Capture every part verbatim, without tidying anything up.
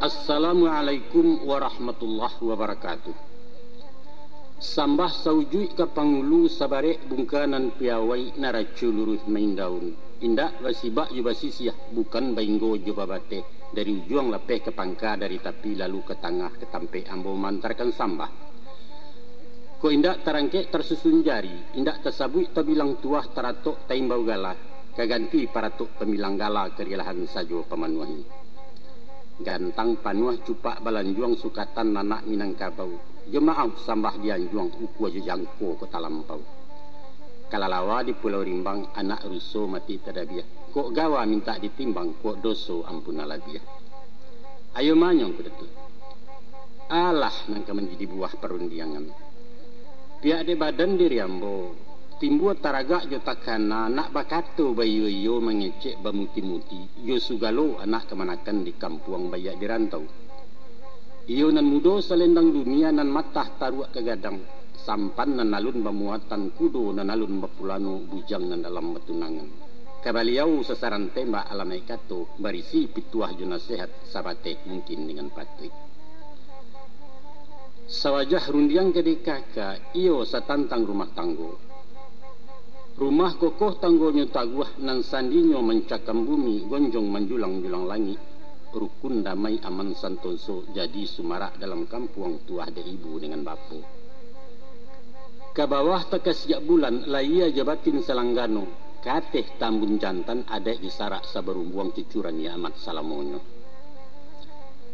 Assalamualaikum warahmatullahi wabarakatuh. Sambah saujuik ka pangulu, sabarek bungka nan piawai, naraco luruih maindaun. Indak basibak jo basisiah, bukan bainggo jo babateh, dari ujuang lapeh ka pangka, dari tapi lalu ka tangah, ka tampek ambo maantakan sambah. Kok indak tarangkek tarsusun jari, indak tasabuik tabilang tuah, taratok taimbau gala, ka ganti paratok pamilang gala, karilahan sajo pamanuahi. Gantang panuah cupak balanjuang, sukatan anak Minangkabau, jo maaf sambah dianjuang, ukua jo jangko kok talampau. Kalalawa di Pulau Rimbang, anak ruso mati tadabiah, kok gawa mintak ditimbang, kok doso ampunan labiah. Ayo manyong ko Datuak. Alah nan ka manjadi buah parundiangan. Pihak dek badan diri ambo, timbua taragak jo takana, nak bakato baiyo-iyo, mangecek bamuti-muti, jo sugalo anak kamanakan di kampuang baiak di rantau. Iyo nan mudo salendang dunia, nan matah taruak ka gadang, sampan nan alun bamuatan, kudo nan alun bapulano, bujang nan dalam batunangan. Ka baliau sasaran tembak, alamaik kato, barisi pituah jo nasehat, sabateh mungkin dengan patuik. Sawajah rundiang ka dikaka, iyo satantang rumah tanggo. Rumah kokoh tanggonyo taguah, nan sandinyo mancakam bumi, gonjong manjulang-julang langik, rukun damai aman santoso, jadi sumarak dalam kampuang, tuah dek ibu dengan bapo. Ka bawah takasiak bulan, lahia jo batin salanggano, ka ateh tambun jantan, adaik jo sarak sabarumbuang, cucuran nyo amat salamonyo.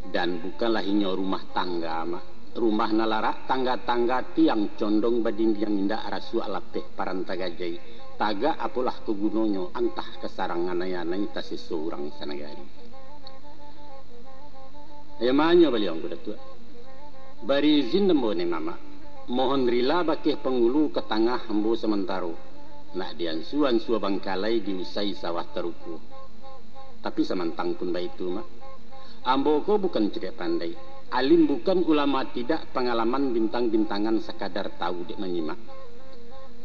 Dan bukanlah inyo rumah tangga, Mak. Rumah nan larak tangga-tangga, tiang condong badindiang, indak rasuak lapeh paranta gajai, tagak apolah ko gunonyo, antah ka sarang anai-anai, taseso urang sanagari. Ayo manyong baliau ko Datuak. Bari izin ambo ni Mamak, mohon rila bakeh pangulu ka tangah ambo samantaro, nak diansua-ansua bangkalai, diusai sawah taruku. Tapi samantang pun baitu, Mak, ambo ko bukan cadiak pandai, alim bukan, ulama tidak, pangalaman bintang-bintangan, sakadar tahu dek manyimak.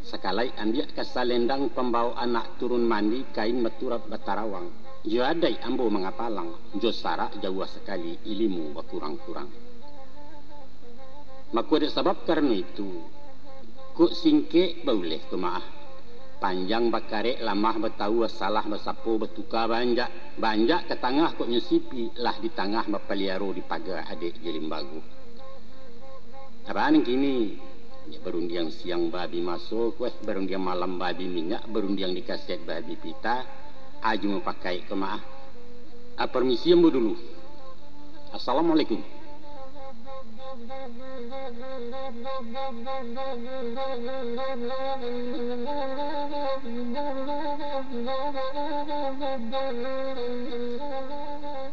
Sakalaik ambiak ka salendang, pambawok anak turun mandi, kain baturap batarawang, jo adaik ambo mangapalang, jo sarak jauah sakali, ilimu bakurang-kurang. Mako dek sabab karano itu, kok singkek bauleh ko maah, panjang bakarek, lamah batawua, salah basapo, batuka baanjak, baanjak ka tangah kok nyo sipi, lah di tangah bapaliaro, dipaga adaik jo limbago. Abah nan kini, nyo barundiang siang babi maso, kueh barundiang malam babi minyak, barundiang di kaset babi pita, aju mapakai ko maah. Ah, permisi ambo dulu. Assalamualaikum.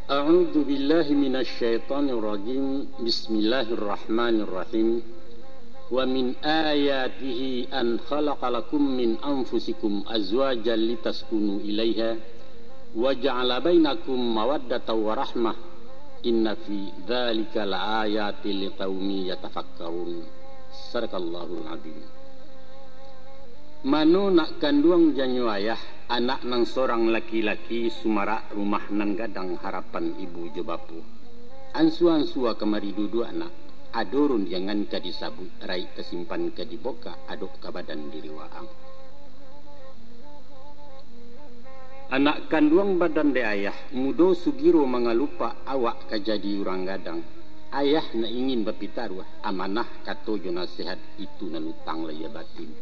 A'udzu billahi minasy syaithanir rajim. Bismillahirrahmanirrahim. Wa min ayatihi an khalaqa lakum min anfusikum azwajan litaskunu ilaiha, wa ja'ala bainakum mawaddatan wa rahmah, inna fi dzalika laayatil liqaumi yatafakkarun. Sadaqallahul adzim. Mano nak kanduang janyo ayah, anak nan sorang laki-laki, sumarak rumah nan gadang, harapan ibu jo bapo. Ansua-ansua kamari duduak nak, ado rundiangan ka disabuik, raik tasimpan ka dibokak, adok ka badan diri waang. Anak kanduang badan dek ayah, mudo sugiro mangalupak, awak ka jadi urang gadang. Ayah nak ingin bapitaruah, amanah kato jo nasihat, itu nan utang lahia batin.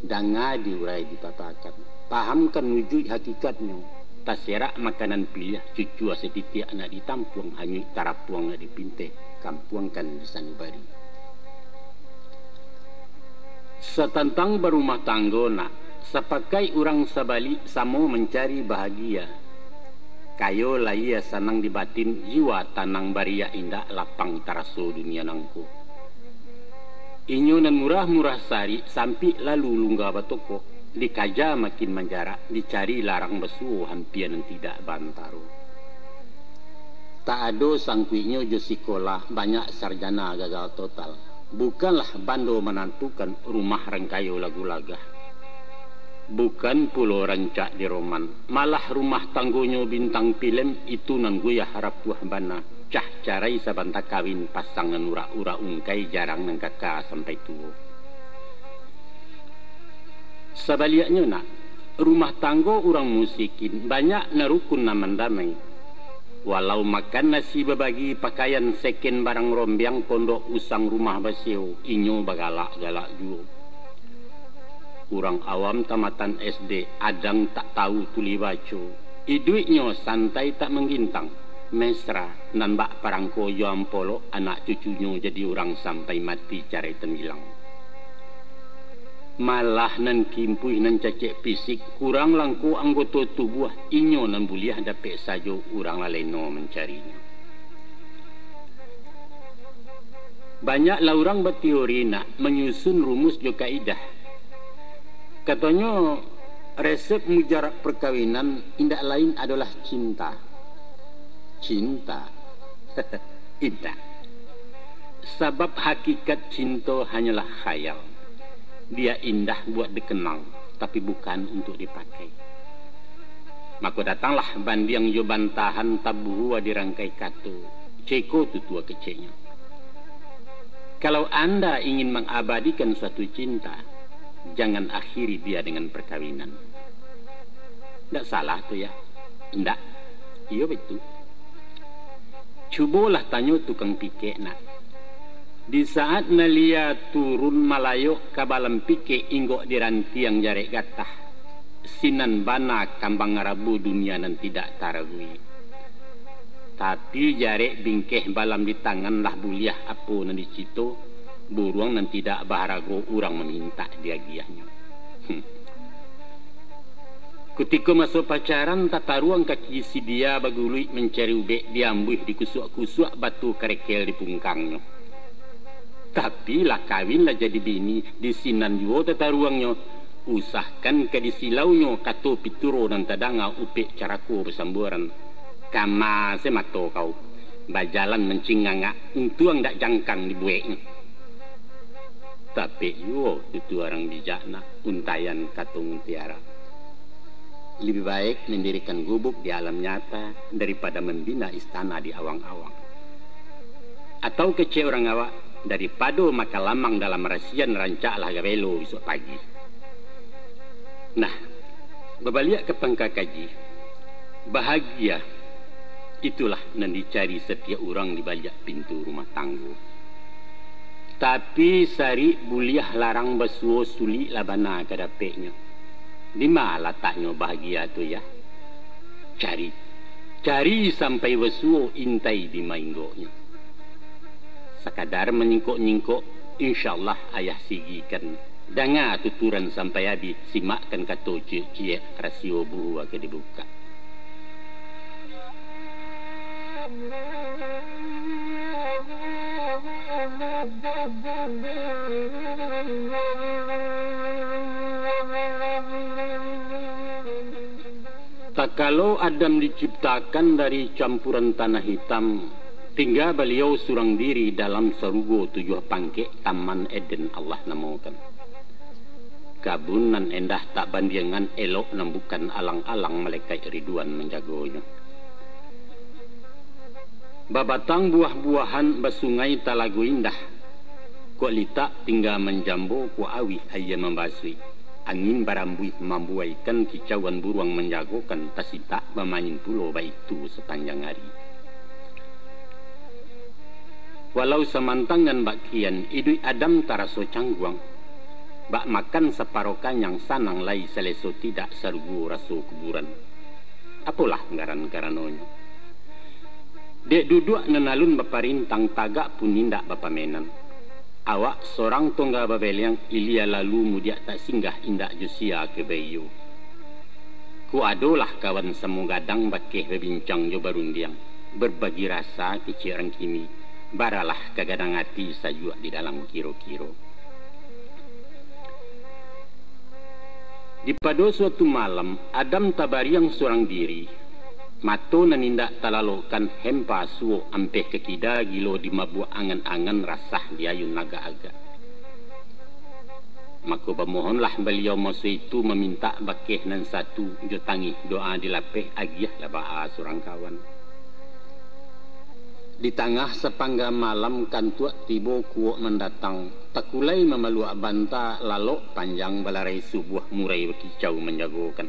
Danga diurai dipapakan, pahamkan ujuik hakikatnyo, taserak makanan piliah, cucua satitiak nak ditampuang, hanyuik tarapuang nak dipinteh, kampuangkan di sanubari. Satantang barumah tanggo nak, sapakaik urang sabalik, samo mancari bahagia. Kayo lahia sanang di batin, jiwa tanang bariak, indak lapang taraso dunia nangko. Inyo nan murah-murah sarik, sampik lalu lungga batokok, dikaja makin manjarak, dicari larang basuo, hampia nan tidak baantaro. Tak ado sangkuiknyo jo sikolah, banyak sarjana gagal total. Bukanlah bando manantukan, rumah rangkayo lagu lagah. Bukan pulo rancak di roman, malah rumah tanggonyo bintang pilem itu nan goyah rapuah bana, cah carai sabanta kawin, pasang nan urak-urak ungkai, jarang nan kaka sampai tuo. Sabaliaknyo nak, rumah tanggo urang musikin banyak nan rukun nan mandamai. Walau makan nasi babagi, pakaian seken barang rombiang, pondok usang rumah basio, inyo bagalak-galak juo. Urang awam tamatan S D, adang tak tahu tuli baco. Iduiknyo santai tak manggintang, mesra, nan bak parangko jo ampolok, anak cucunyo jadi urang sampai mati carai tambilang. Malah nan kimpuih, nan cacek fisik, kurang langko anggoto tubuah, inyo nan buliah dapek sajo, urang laleno mancarinyo. Banyaklah urang bateori nak manyusun rumus jo kaidah. Katonyo, resep mujarab perkawinan indak lain adolah cinta. Cinta? Indak. Sabab hakikat cinto hanyolah khayal. Dia indah buat dikenang, tapi bukan untuk dipakai. Mako datanglah bandiang jo bantahan, tabuhua di rangkai kato, ceko tutua keceknyo. Kalau anda ingin mangabadikan suatu cinta, jangan akhiri dia dengan perkawinan. Ndak salah tu, ya? Ndak. Iyo, baitu. Cubolah tanyo tukang pikek nak. Di saat nalia turun malayok ka balam pikek, inggok di rantiang jarek gatah, sinan bana kambang rabu dunia nan tidak taragui. Tapi jarek bingkeh balam di tangan, lah buliah apo nan dicito, buruang nan tidak baharago urang mamintak diagiahnyo. Hmm. Kutiko maso pacaran, tataruang kaki si dia baguluik mancari ubek, diambuih dikusuak-kusuak, batu karekel dipungkangnyo. Tapi lah kawin, lah jadi bini, di sinan juo tataruangnyo, usahkan ka disilaunyo, kato pituro nan tadanga, upek carako basambuaran. Kama se mato kau, bajalan mancingangak, untuang dak jangkang dibueknyo. Tapek juo tutu urang bijak nak, untaian kato mutiara. Lebih baik mendirikan gubuk di alam nyata daripada membina istana di awang-awang. Atau kecek urang awak, daripado makan lamang dalam rasian, rancaklah gabelo bisuak pagi. Nah, babaliak ka pangka kaji, bahagia itulah nan dicari satiok urang di baliak pintu rumah tanggo. Tapi sarik buliah larang basuo, suliklah bana ka dapeknyo. Dima lataknyo bahagia tu, yah? Cari, cari sampai basuo, intai dima inggoknyo. Sakadar manyingkok-nyingkok, insyaallah ayah sigikan. Danga tuturan sampai abih, simakkan kato ciek-ciek, rasio buhua ka dibukak. Takalo Adam diciptakan dari campuran tanah hitam, tingga baliau surang diri dalam sarugo tujuah pangkek, Taman Eden Allah namokan. Kabun nan endah tak bandiangan, elok nan bukan alang-alang, malaikat Ridwan manjagonyo. Babatang buah-buahan, basungai talago indah. Kuak litak tingga manjambo, kuak auih aia mambasuik. Angin barambuih mambuaikan, kicauan buruang manjagokan, tasitak bamain pulo baitu sapanjang ari. Walau samantang nan bak kian, iduik Adam taraso cangguang. Bak makan saparo kanyang, sanang lai saleso tidak, sarugo raso kuburan. Apolah ngaran-karanonyo? Dek duduak nan alun baparintang, tagak pun indak bapamenan. Awak sorang tongga babeleang, ilia lalu mudiak tak singgah, indak jo sia ka baiyo. Kok adolah kawan samo gadang, bakeh babincang jo barundiang, barbagi rasa kecek urang kini, baralah ka gadang ati, sajuak di dalam kiro-kiro. Di pado suatu malam, Adam tabariang surang diri, mato nan indak talalokkan, hempa suok ampeh ka kida, gilo dimabuak angan-angan, rasah diayun agak-agak. Mako, bamohonlah baliau maso itu mamintak bakeh nan satu, jo tangih doa dilapeh, agiahlah baa surang kawan. Di tangah sapangga malam kantuak tibo kuok mandatang, takulai mamaluak banta, lalok panjang balarai subuah, murai bakicau manjagokan.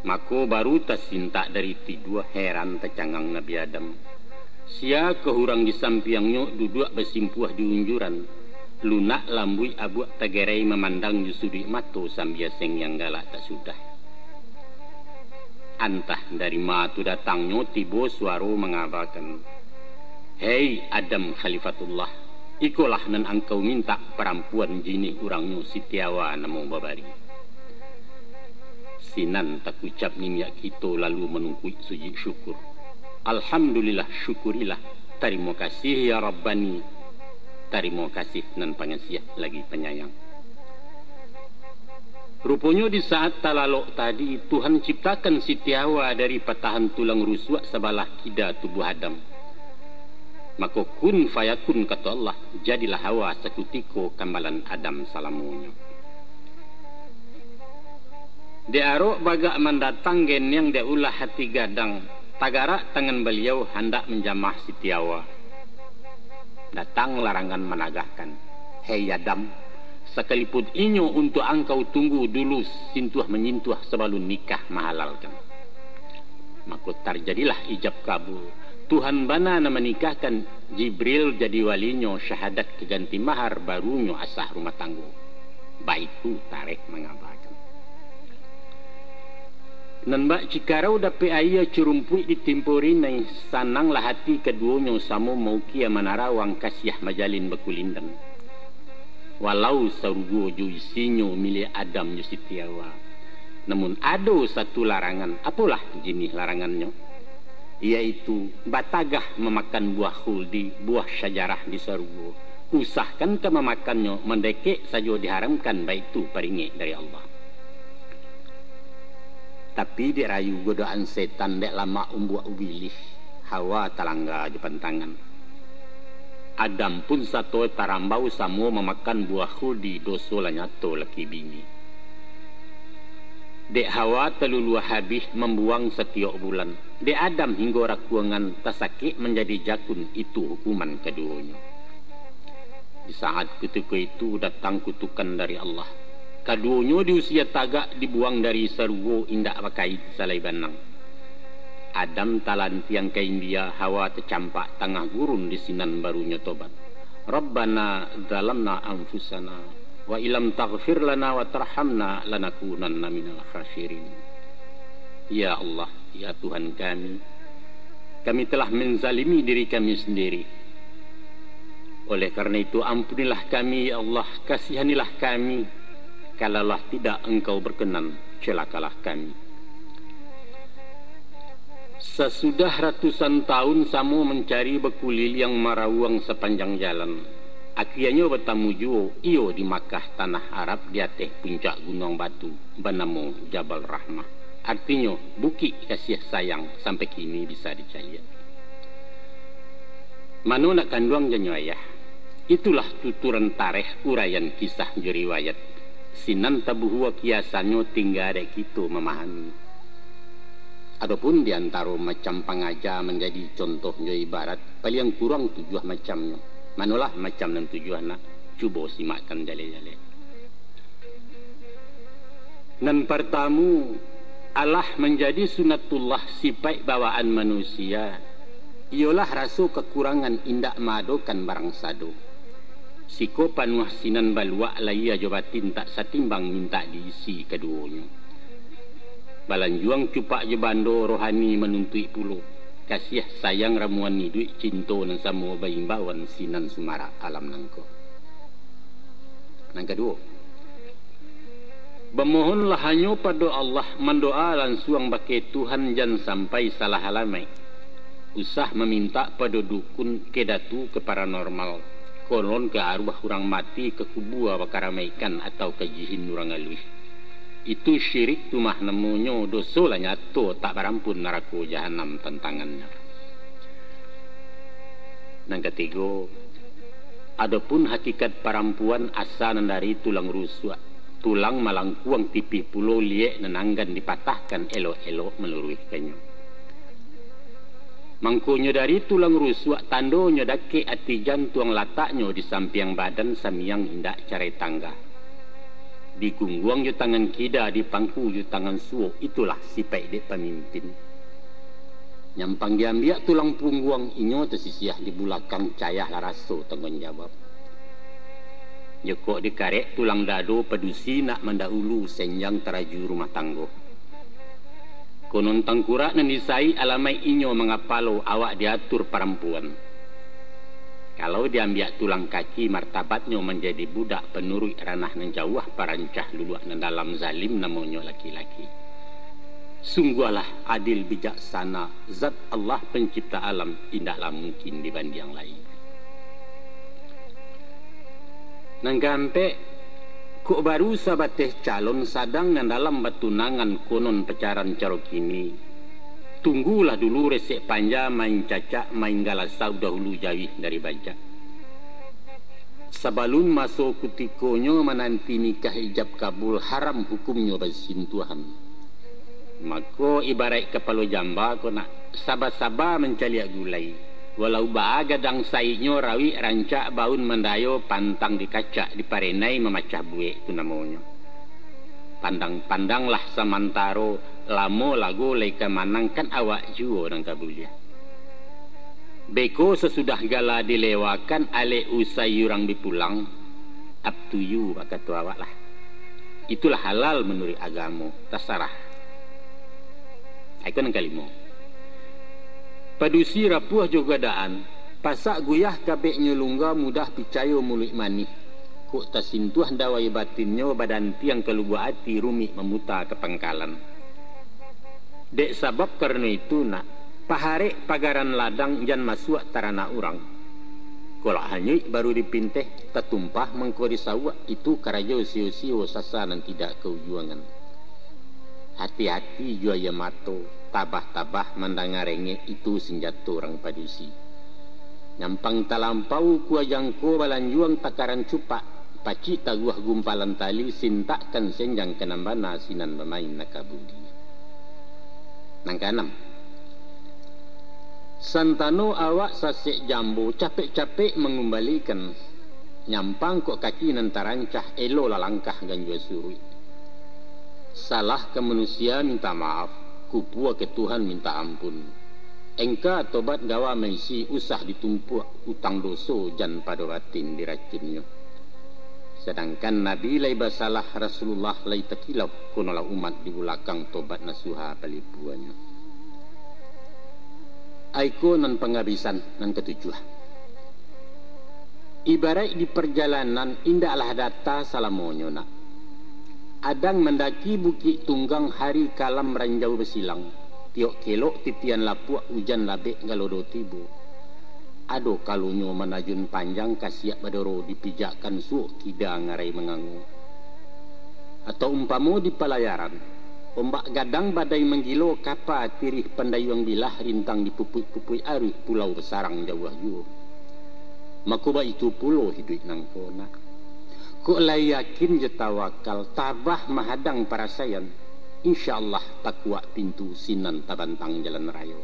Mako baru tasintak dari tidua, heran tacangang Nabi Adam. Sia ka urang di sampiangnyo duduak basimpuah di unjuran, lunak lambuik abuak tagerai mamandang jo suduik mato sambia sengiang galak tak sudah. Antah dari ma tu datangnyo tibo suaro mangabakan, "Hei Adam Khalifatullah, ikolah nan angkau mintak, parampuan jinih urangnyo Siti Hawa namo babari." Sinan takucap niniak kito lalu manungkuik sujud syukur. Alhamdulillah, syukurilah, tarimo kasih ya Rabbani, tarimo kasih nan pangasiah lagi panyayang. Ruponyo di saat talalok tadi, Tuhan ciptakan Siti Hawa dari patahan tulang rusuak sabalah kida tubuah Adam. Mako, kun fayakun, kato Allah, jadilah Hawa sakutiko kambalan Adam salamonyo. Dek arok bagak mandatang geniang dek ulah hati gadang, tagarak tangan baliau handak manjamah Siti Hawa. Datang larangan managahkan, "Hei Adam, sakalipun inyo untuak angkau tunggu dulu sintuah-manyintuah sabalun nikah mahalalkan." Mako tarjadilah ijab kabul. Tuhan bana nan manikahkan, Jibril jadi walinyo, syahadat ka ganti mahar, barunyo asah rumah tanggo. Baitu tarikh mangabakan. Nan bak cikarau dapek aia, curumpuik ditimpo rinai, sananglah hati kaduonyo samo maukia manarawang, kasiah majalin bakulindan. Walau sarugo jo isinyo milik Adam jo Siti Hawa, namun ado satu larangan. Apolah jinih larangannyo? Yaitu batagah mamakan buah khuldi, buah syajarah di sarugo. Usahkan ka mamakannyo, mandekek sajo diharamkan, baitu paringek dari Allah. Tapi dek rayu godoan setan, dek lamak umbuak ubilih, Hawa talangga jo pantangan. Adam pun sato tarambau samo mamakan buah khuldi, doso lah nyato laki bini. Dek Hawa taluluah habih mambuang satiok bulan, dek Adam hinggo rakuangan tasakik manjadi jakun, itu hukuman kaduonyo. Di saat kutiko itu datang kutukan dari Allah. Kaduonyo diusia tagak, dibuang dari sarugo indak bakain salai banang. Adam talantiang ka India, Hawa tacampak tangah gurun, di sinan barunyo tobat. "Rabbana zalamna anfusana, wa illam taghfir lana wa tarhamna lanakunanna minal khasirin." Ya Allah, ya Tuhan kami, kami telah menzalimi diri kami sendiri. Oleh karena itu, ampunilah kami, ya Allah, kasihanilah kami. Kalaulah tidak Engkau berkenan, celakalah kami. Sasudah ratusan tahun samo mancari, bakuliliang marawuang sapanjang jalan, akianyo batamu juo iyo di Makkah, tanah Arab, di ateh puncak gunuang batu banamo Jabal Rahmah, artinyo Bukik Kasih Sayang, sampai kini bisa dicaliak. Mano nak kanduang janyo ayah? Itulah tuturan tarikh, uraian kisah jo riwayat. Sinan tabuhua kiasannyo, tingga dek kito mamahami. Adopun di antaro macam pangaja manjadi contoh jo ibarat, paliang kurang tujuah macamnyo. Manolah macam nan tujuah nak? Cubo simakkan jaleh-jaleh. Nan partamu, alah manjadi sunatullah sipaik bawaan manusia, iyolah raso kakurangan indak maadokan barang sado. Siko panuah sinan baluak, lahia jo batin tak satimbang, mintak diisi kaduonyo. Balanjuang cupak jo bando, rohani manuntuik pulo. Kasiah sayang ramuan iduik, cinto nan samo baimbauan, sinan sumarak alam nangko. Nan kaduo, bamohonlah hanyo pado Allah, mandoa lansuang bakeh Tuhan, jan sampai salah alamaik. Usah mamintak pado dukun, ke datu, ke paranormal, konon ke aruah urang mati, ke kubua bakaramaikkan, atau ke jihin urang aluih. Itu syirik tu mah namonyo, doso lah nyato, tak barampun narako jahanam tantangannyo. Nan katigo, Adopun hakikat parampuan asa nan dari tulang rusuak, tulang malangkuang tipih pulo liek nan anggan dipatahkan elok-elok maluruihkannyo. Mangkonyo dari tulang rusuak tandonyo dakek ati jantuang lataknyo di sampiang badan samiang indak carai tangga. Digungguang jo tangan kida, dipangku jo tangan suok, itulah sipaik dek pamimpin. Nyampang diambiak tulang pungguang, inyo tasisiah di bulakang, cayahlah raso tangguang jawab. Jokok dikarek tulang dado, padusi nak mandaulu senjang taraju rumah tanggo. Konon tangkurak nan disaik alamaik inyo mangapalo, awak diatur parampuan. Kalau diambiak tulang kaki, martabatnyo manjadi budak panuruik ranah nan jauah, parancah luluak nan dalam, zalim namonyo laki-laki. Sungguahlah adil bijaksana, zat Allah pancipta alam, indaklah mungkin dibandiang lai. Nan kaampek, kok baru sabateh calon, sadang nan dalam batunangan, konon pacaran caro kini. Tunggulah dulu resek panja, main cacak, main galasau, dahulu jauih dari bajak. Sabalun maso kutikonyo, mananti nikah ijab kabul, haram hukumnyo basintuahan. Mako, ibaraik kapalo jamba ko nak, saba-saba mancaliak gulai. Walau baa gadang saiknyo, rawik rancak baun mandayo, pantang dikacak diparenai, mamacah buek tu namonyo. Pandang-pandanglah samantaro, lamo lago lai ka manang, kan awak juo nan ka buliah. Beko sasudah gala dilewakan, alek usai urang bi pulang, up to you, bakato awak lah. Itulah halal manuruik agamo, tasarah. Iko nan kalimo. Padusi rapuah jo gadaan, pasak guyah kabeknyo lungga, mudah picayo muluik manih. Kok tasintuah dawai batinnyo, badantiang ka lubuak ati, rumik mamuta ka pangkalan. Dek sabab karano itu nak, paharek pagaran ladang, jan masuak taranak urang. Kolak hanyuik baru dipinteh, tatumpah mangko disauak, itu karajo sio-sio, sasa nan tidak kaujuangan. Hati-hati jo aia mato, tabah-tabah mandanga rengek, itu sanjato urang padusi. Nyampang talampau kua jangko, balanjuang takaran cupak, pacik taguah gumpalan tali, sintakkan senjang ka nan bana, sinan bamain nan ka budi. Nan kaanam, santano awak sasek jambo, capek-capek mangumbalikan. Nyampang kok kaki nan tarancah, elo lah langkah ganjua suruik. Salah ka manusia minta maaf, kupua ka Tuhan minta ampun. Engka tobat gawa maisi, usah ditumpuak utang doso, jan pado batin diracunnyo. Sadangkan Nabi lai basalah, Rasulullah lai takilaf, konolah umat di bulakang tobat nasuha palipuanyo. Aiko nan pangabisan nan katujuah. Ibaraik di parjalanan, indaklah data salamonyo nak. Adang mandaki bukik tunggang, hari kalam ranjau basilang, tiok kelok titian lapuak, ujan labek galodo tibo. Ado kalonyo manajun panjang, kasiak badoro dipijakkan, suok kida ngarai mangango. Atau umpamo di palayaran, ombak gadang badai manggilo, kapa tirih pandayuang bilah, rintang dipupuik-pupuik aruih, pulau basarang jauah juo. Mako baitu pulo hiduik nangko nak. Kok lai yakin jo tawakal, tabah mahadang parasaian, insya Allah takuak pintu, sinan tabantang jalan rayo.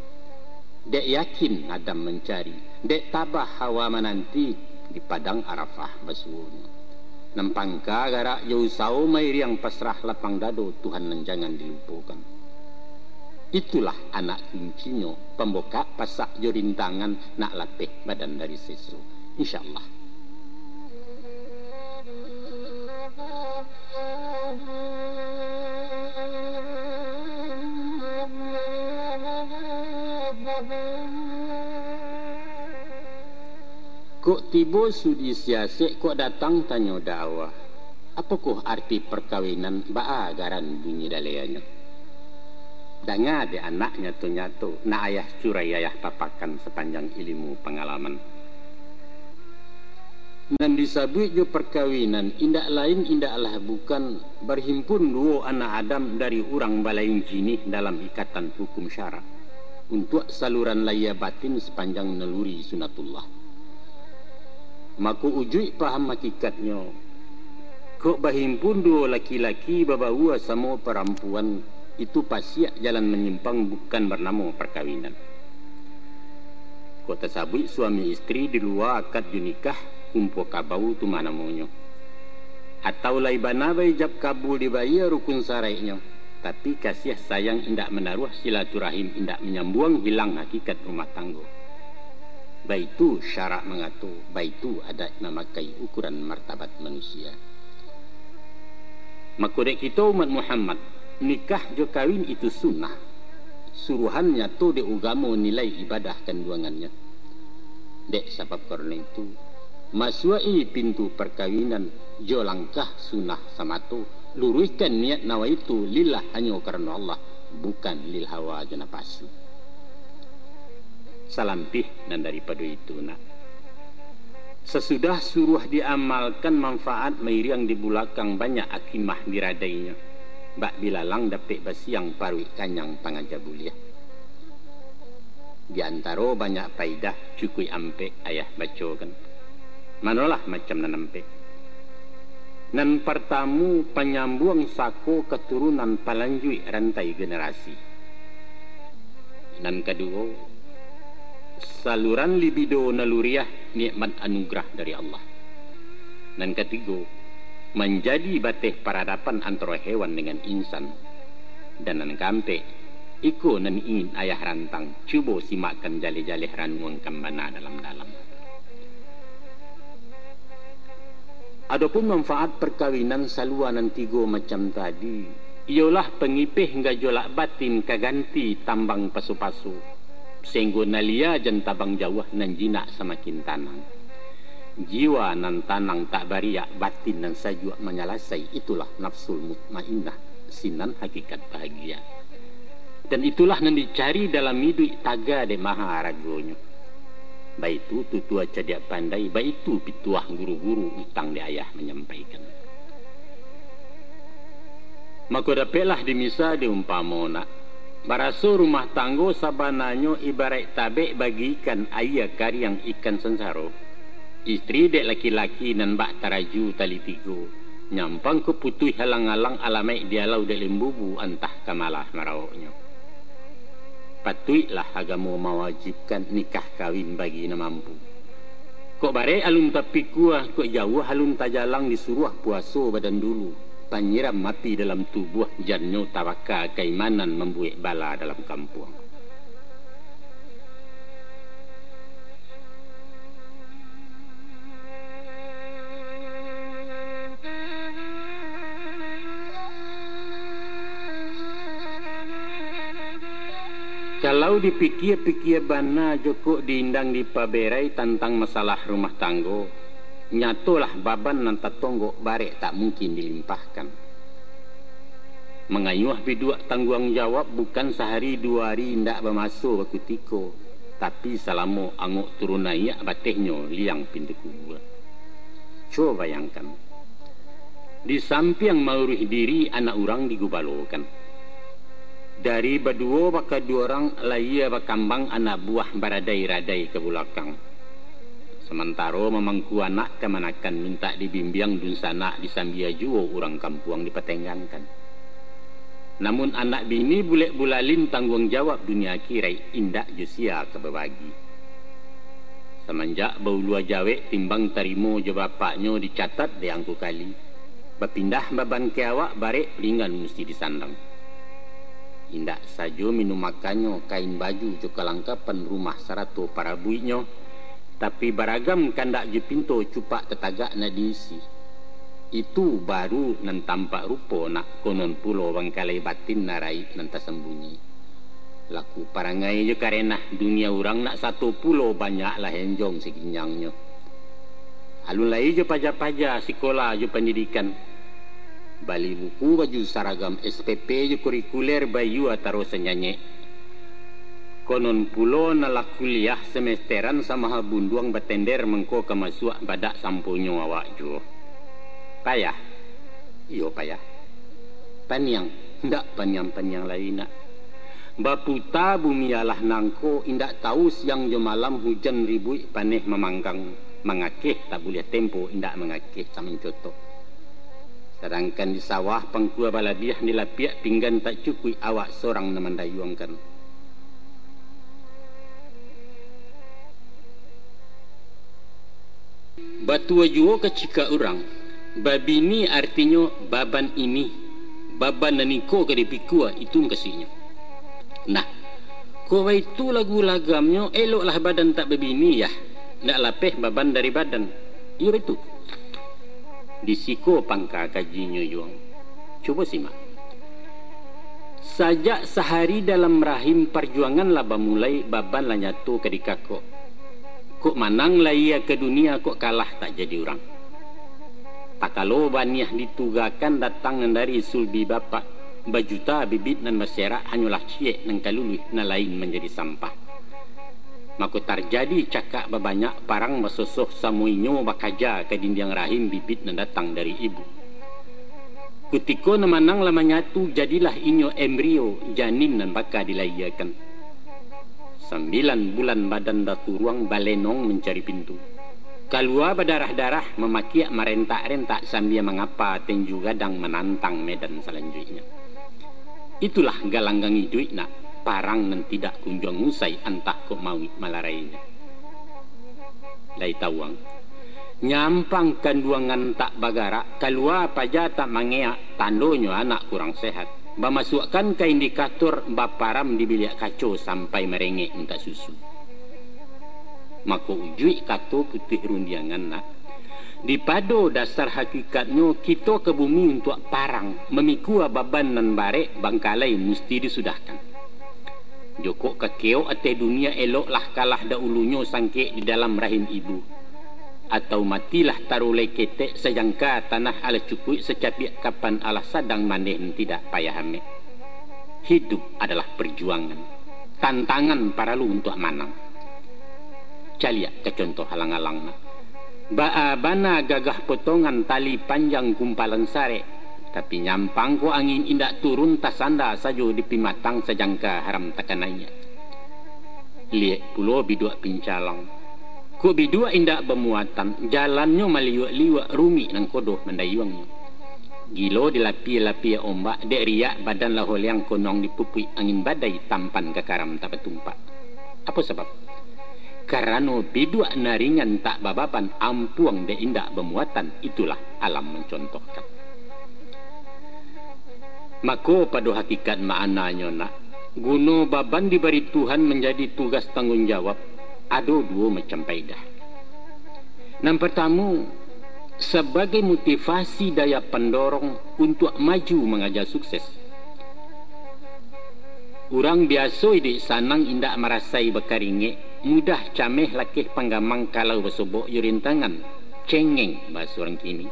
Dek yakin Adam mancari, dek tabah Hawa mananti, di padang Arafah basuonyo. Nan pangka garak jo usao, mairiang pasrah lapang dado, Tuhan nan jangan dilupokan. Itulah anak kuncinyo, pambukak pasak jo rintangan, nak lapeh badan dari seso. Insya Allah. Kok tibo sudi siasek, kok datang tanyo dakwah. Apokoh arti parkawinan, baa garan bunyi daleanyo? Danga dek anak nyato-nyato, nak ayah curai ayah papakan sapanjang ilimu pangalaman. Nan disabuik jo parkawinan indak lain indaklah bukan barhimpun duo anak Adam dari urang balain jinih dalam ikatan hukum syarak, untuak saluran lahia batin sapanjang naluri sunatullah. Mako ujuik paham hakikatnyo, kok bahimpun duo laki-laki babaua samo parampuan, itu pasiak jalan manyimpang bukan barnamo parkawinan. Kok tasabuik suami istri di lua akad jo nikah, kumpua kabau tu mah namonyo. Atau lai bana baijab kabul dibayia rukun saraiknyo, tapi kasiah sayang indak manaruah, silaturahim indak manyambuang, hilang hakikat rumah tanggo. Baitu syarak mangato, baitu adaik mamakai ukuran martabat manusia. Mako dek kito umat Muhammad, nikah jo kawin itu sunnah. Suruhan nyato dek ugamo nilai ibadah kanduangannyo. Dek sabab karano itu, masuak-i pintu parkawinan jo langkah sunnah samato, luruihkan niat nawaitu lillah hanyo karano Allah, bukan lil hawa jo napasu. Salampih nan daripado itu, nak. Sasudah suruah diamalkan, manfaat mairiang di bulakang, banyak akimah diradainyo. Bak bilalang dapek basiang, paruik kanyang pangaja buliah. Di antaro banyak paidah, cukuik ampek ayah bacokan. Manolah macam nan ampek. Nan partamo, panyambuang sako katurunan, palanjuik rantai generasi. Nan kaduo, saluran libido naluriah, nikmat anugerah dari Allah. Nan katigo, manjadi bateh paradapan antaro hewan dengan insan. Dan nan kaampek, iko nan ingin ayah rantang, cubo simakkan jaleh-jaleh, ranuangkan bana dalam-dalam. Adopun manfaat parkawinan salua nan tigo macam tadi, iyolah pangipeh gajolak batin ka ganti tambang paso-paso, sainggo nan lia jan tabang jauah, nan jinak samakin tanang. Jiwa nan tanang tak bariak, batin nan sajuak manyalasai, itulah nafsul mutmainnah, sinan hakikat bahagia. Dan itulah nan dicari dalam iduik, taga dek maha aragonyo. Baitu tutua cadiak pandai, baitu pituah guru-guru, utang dek ayah manyampaikan. Mako dapeklah dimisa diumpamo, nak. Baraso rumah tanggo sabananyo ibaraik tabek bagi ikan, aia kariang ikan sansaro. Istri dek laki-laki nan bak taraju tali tigo, nyampang ka putuih alang-alang, alamaik dialau dek limbubu, antah ka malah marawoknyo. Patuiklah agamo mawajibkan nikah kawin bagi nan mampu. Kok barek alun tapikua, kok jauah alun tajalang, disuruah puaso badan dulu, panyiram api dalam tubuah, jannyo tabaka kaimanan, mambuek bala dalam kampuang. Kalau dipikia-pikia bana jo kok diindang dipaberai tantang masalah rumah tanggo, nyatolah baban nan tatonggok barek tak mungkin dilimpahkan. Mangayuah biduak tangguang jawab bukan sahari duo hari indak bamaso bakutiko, tapi salamo angok turun naiak batehnyo liang pintu kubua. Cubo bayangkan, di sampiang mauruih diri anak urang digubalokan. Dari baduo bakaduo urang lahia bakambang anak buah baradai-radai ka bulakang. Samantaro mamangku anak kamanakan mintak dibimbiang dunsanak disambia juo urang kampuang dipatenggangkan. Namun anak bini bulek bulalin tangguang jawab dunia akiraik indak jo sia ka babagi. Samanjak baulua jawek timbang tarimo jo bapaknyo dicatat dek angku kali, bapindah baban ka awak barek ringan musti disandang. Indak sajo minum makannyo kain baju jo kalangkapan rumah sarato parabuiknyo, tapi baragam kandak jo pinto cupak tatagak nak diisi. Itu baru nan tampak rupo nak konon pulo bangkalai batin nan raik nan tasambunyi. Laku parangai jo karenah dunia urang nak sato pulo banyaklah enjong saginjangnyo. Alun lai jo paja-paja sikola jo pandidikan. Bali buku baju saragam S P P jo kurikuler bayua taro sanyanyek. Konon pulo nan lah kuliah semesteran samaha bunduang batender mangko ka masuak badak samponyo awak juo. Payah? Iyo payah. Paniang? Ndak paniang-paniang lai nak. Baputa bumi alah nangko, indak tahu siang jo malam hujan ribuik paneh mamanggang. Mangakeh tak buliah tempo, indak mangakeh tak mancotok. Sadangkan di sawah pangkua balabiah, di lapiak pinggan tak cukuik, awak sorang nan mandayuangkan. Batua juo kacikak urang, babini artinyo baban ini, baban nan iko ka dipikua, itu mukasuiknyo. Nah, kok baitu lagu lagamnyo, eloklah badan tak babini, yah, ndak lapeh baban dari badan. Iyo baitu. Di siko pangka kajinyo, Yuang. Cubo simak. Sajak sahari dalam rahim, parjuangan lah bamulai, baban lah nyato ka dikakok. Kok manang lahia ka dunia, kok kalah tak jadi urang. Takalo baniah ditugakan datang nan dari sulbi bapak, bajuta bibit nan baserak, hanyolah ciek nan ka luluih, nan lain manjadi sampah. Mako tarjadi cakak babanyak, parang basosoh, samo inyo bakaja ka dindiang rahim bibit nan datang dari ibu. Kutiko nan manang lah manyatu, jadilah inyo embrio, janin nan baka dilahiakan. Sambilan bulan badan baturuang, balenong mancari pintu. Kalua badarah-darah, mamakiak marentak-rentak, sambia mangapa tenju gadang, manantang medan salanjuiknyo. Itulah galanggang iduik nak, parang nan tidak kunjuang usai, antah kok mauik malarainyo. Lai tawuang. Nyampang kanduangan tak bagarak, kalua paja tak mangeak, tandonyo anak kurang sehat. Bamasuakkan ka indikator, baparam di biliak kaco, sampai marengek mintak susu. Mako ujuik kato putuih rundiangan nak, dipado dasar hakikatnyo, kito ka bumi untuak parang, mamikua baban nan barek, bangkalai musti disudahkan. Jokok ka keok ateh dunia, eloklah kalah dahulunyo, sangkek di dalam rahim ibu. Atau matilah tarulai ketek, sajangka tanah alah cukuik, sacapiak kapan alah sadang, maneh nan tidak payah amek. Hidup adalah perjuangan. Tantangan paralu untuak manang. Caliak ka contoh alang-alang nak. Baa bana gagah potongan, tali panjang gumpalan sarek, tapi nyampang ko angin indak turun, tasanda sajo di pimatang, sajangka haram takanai. Liek pulo biduak pincalang. Kok biduak indak bamuatan, jalannyo maliuak-liuak, rumik nan kodoh mandayuangnyo. Gilo dilapia-lapia ombak, dek riak badan lah oleang, konong dipupuik angin badai, tampan ka karam tak batumpak. Apo sabab? Karano biduak nan ringan tak bababan, ampuang dek indak bamuatan, itulah alam mancontohkan. Mako pado hakikat maknanyo nak, guno baban dibari Tuhan manjadi tugas tangguang jawab, ado duo macam paedah. Nan partamo, sabagai motivasi daya pandorong untuak maju mangaja sukses. Urang biaso iduik sanang indak marasai bakaringek, mudah cameh lakeh panggamang kalau basobok jo rintangan, cengeng bahaso urang kini.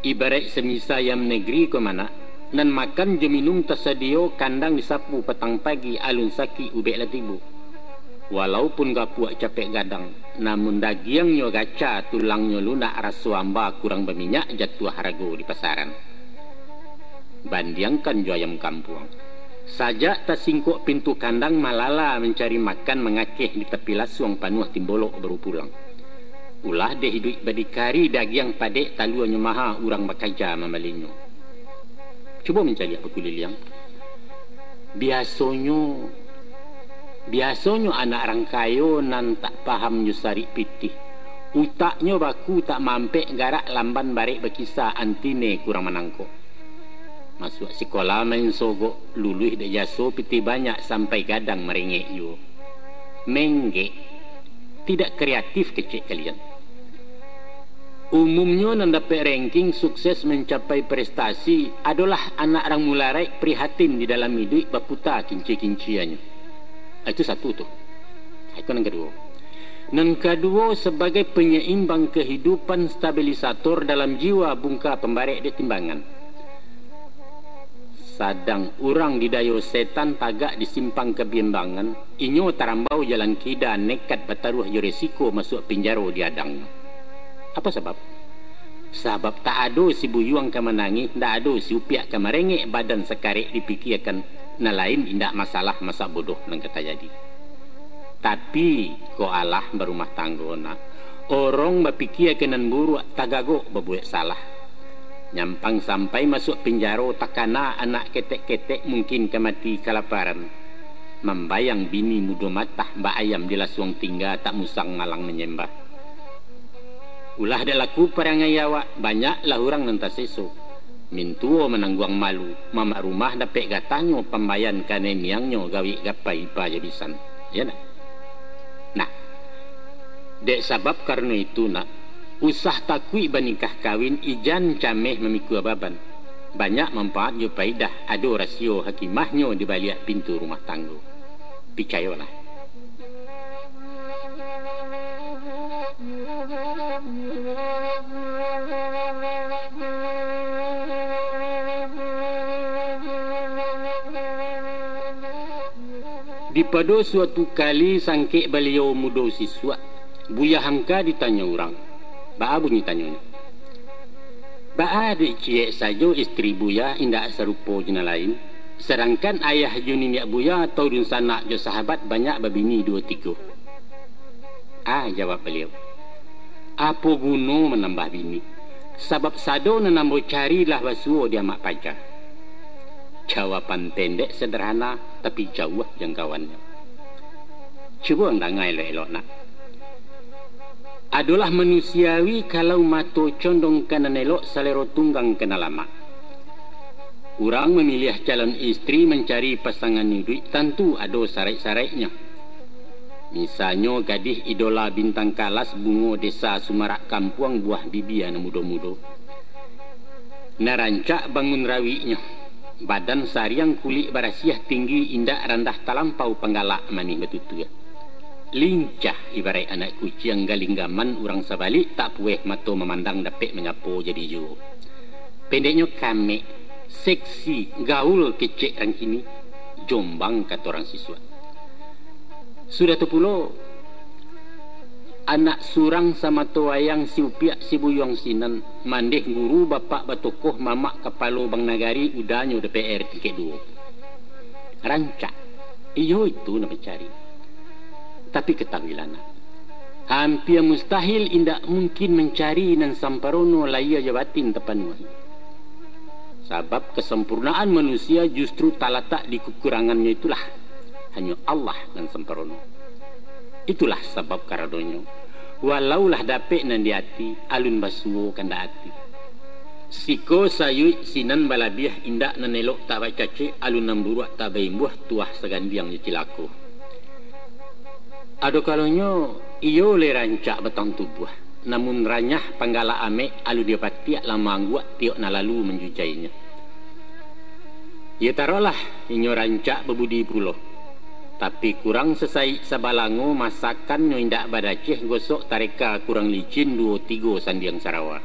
Ibaraik samisa ayam negeri ko manak, nan makan jo minum tasadio, kandang disapu patang pagi, alun sakik ubek lah tibo. Walaupun gapuak capek gadang, namun dagiangnyo gaca, tulangnyo lunak, raso amba kurang baminyak, jatuah harago di pasaran. Bandiangkan jo ayam kampuang. Sajak tasingkok pintu kandang, malala mancari makan, mangakeh di tapi lasuang, panuah timbolok baru pulang. Ulah dek iduik badikari, dagiang padek taluanyo maha, urang bakaja mambalinyo. Cubo mancaliak bakuliliang. Biasonyo, biasonyo anak rang kayo nan tak paham jo sarik pitih. Utaknyo baku tak mampek, garak lamban barek bakisa, antine kurang manangkok. Masuak sikola main sogok, luluih dek jaso pitih banyak, sampai gadang marengek juo. Menggek, tidak kreatif kecek kalian. Umumnyo nan dapek ranking, sukses, mancapai prestasi, adolah anak rang mularaik, prihatin di dalam iduik, baputa kinci-kinciannyo. Ah, itu satu tu. Itu nan kaduo. Nan kaduo, sabagai penyeimbang kehidupan, stabilisator dalam jiwa, bungka pambarek dek timbangan. Sadang urang didayo setan, tagak di simpang kabimbangan, inyo tarambau jalan kida, nekat bataruah jo resiko, masuak pinjaro di adangnyo. Apo sabab? Sabab tak ado sibuyuang ka manangih, ndak ado siupiak ka marengek, badan sakarek dipikiakan, nan lain indak masalah, masa bodoh nan ka tajadi. Tapi, kok alah barumah tanggo nak, Orang bapikia ka nan buruak, tagagok babuek salah. Nyampang sampai masuak pinjaro, takana anak ketek-ketek, mungkin ka mati kalaparan. Mambayang bini mudo matah, bak ayam dilasuang tingga, tak musang malang manyembah. Ulah dek laku parangai awak, banyaklah urang nan taseso. Mintuo manangguang malu, mamak rumah dapek gatahnyo, pambayan kanai miangnyo, gawik gapai paja bisan. Iyo ndak? Nah, dek sabab karano itu, nak, usah takuik banikah kawin, ijan cameh mamikua baban. Banyak manfaat jo paidah, ado rasio hakimahnyo di baliak pintu rumah tanggo. Picayolah. Di pado suatu kali sangkek Baliau Mudo Sisuak, Buya Hamka ditanyo urang. Baa bunyi tanyonyo? Baa dek ciek sajo istri Buya indak sarupo jo nan lain, sadangkan ayah jo niniak Buya atau dunsanak jo sahabat banyak babini duo tigo? Ah, jawab baliau, apo guno manambah bini, sabab sado nan ambo cari lah basuo di amak paja. Jawaban pendek sederhana, tapi jauah jangkauannyo. Cubo ang danga elok-elok, nak. Adolah manusiawi kalau mato condong ka nan elok, salero tunggang ka nan lamak. Urang mamiliah calon istri, mancari pasangan iduik, tantu ado saraik-saraiknyo. Misalnyo gadih idola bintang kalas, bungo desa sumarak kampuang, buah bibia nan mudo-mudo. Nan rancak bangun rawiknyo, badan sariang kulik barasiah tinggi, indak randah talampau panggalak manih batutua. Lincah ibaraik anak kuciang, galinggaman urang sabalik, tak pueh mato mamandang, dapek manyapo jadi juo. Pendeknyo kamek, seksi, gaul kecek rang kini, jombang kato rang sisuak. Sudah tu pulo, anak surang samato wayang, si upiak si buyuang sinan, mandeh guru bapak batokoh, mamak kapalo bank nagari, udanyo D P R tingkek duo. Rancak, iyo itu nan mancari. Tapi katahuilah nak, hampia mustahil indak mungkin mancari nan samparono, lahia jo batin tapanuahi. Sabab kasampurnaan manusia justru talatak di kakurangannyo itulah. Hanyo Allah nan samparono. Itulah sabab karanonyo, walau lah dapek nan di ati, alun basuo kandak ati. Siko sayuik sinan balabiah, indak nan elok tak bacacek, alun nan buruak tak baimbuah, tuah sagandiang jo cilako. Ado kalonyo iyo lai rancak batang tubuah, namun ranyah panggalak amek, alun dipatiak lah maangguak, tiok nan lalu manjujainyo. Iyo taruahlah, inyo rancak babudi pulo, tapi kurang sasaik sabalango, masakannyo indak badaceh, gosok tareka kurang licin, duo tigo sandiang sarawa.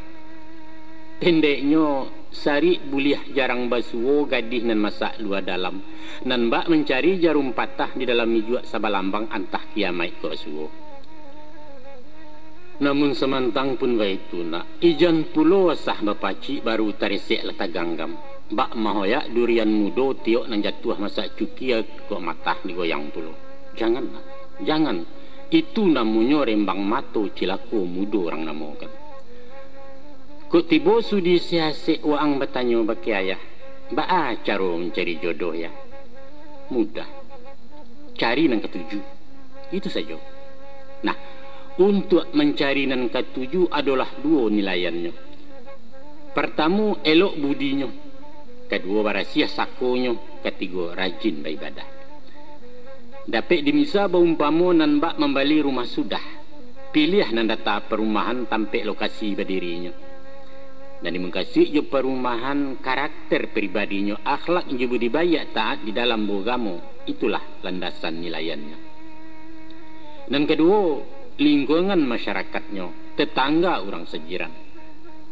Pendeknyo, sarik buliah jarang basuo, gadih nan masak lua dalam, nan bak mancari jarum patah, di dalam ijuak sabalambang, antah kiamaik ko basuo. Namun samantang pun baitu nak, ijan pulo asah bapacik, baru taresek lah taganggam. Bak mahoyak durian mudo, tiok nan jatuah masak cukia, kok matah digoyang pulo. Jangan nak, jangan. Itu namonyo rembang mato, cilako mudo urang namokan. Kok tibo sudi siasek, waang batanyo bakeh ayah, baa caro mancari jodoh, yah? Mudah. Cari nan katuju. Itu sajo. Nah, untuak mancari nan katuju adolah duo nilaiannyo. Partamo, elok budinyo. Kaduo, barasiah sakonyo. Katigo, rajin baibadah. Dapek dimisa baumpamo nan bak mambali rumah sudah. Piliah nan data parumahan, tampek lokasi badirinyo. Nan dimukasuik jo parumahan, karakter pribadinyo, akhlak jo budi baiak, taat di dalam baugamo, itulah landasan nilaiannyo. Nan kaduo, lingkungan masyarakatnyo, tetangga urang sajiran.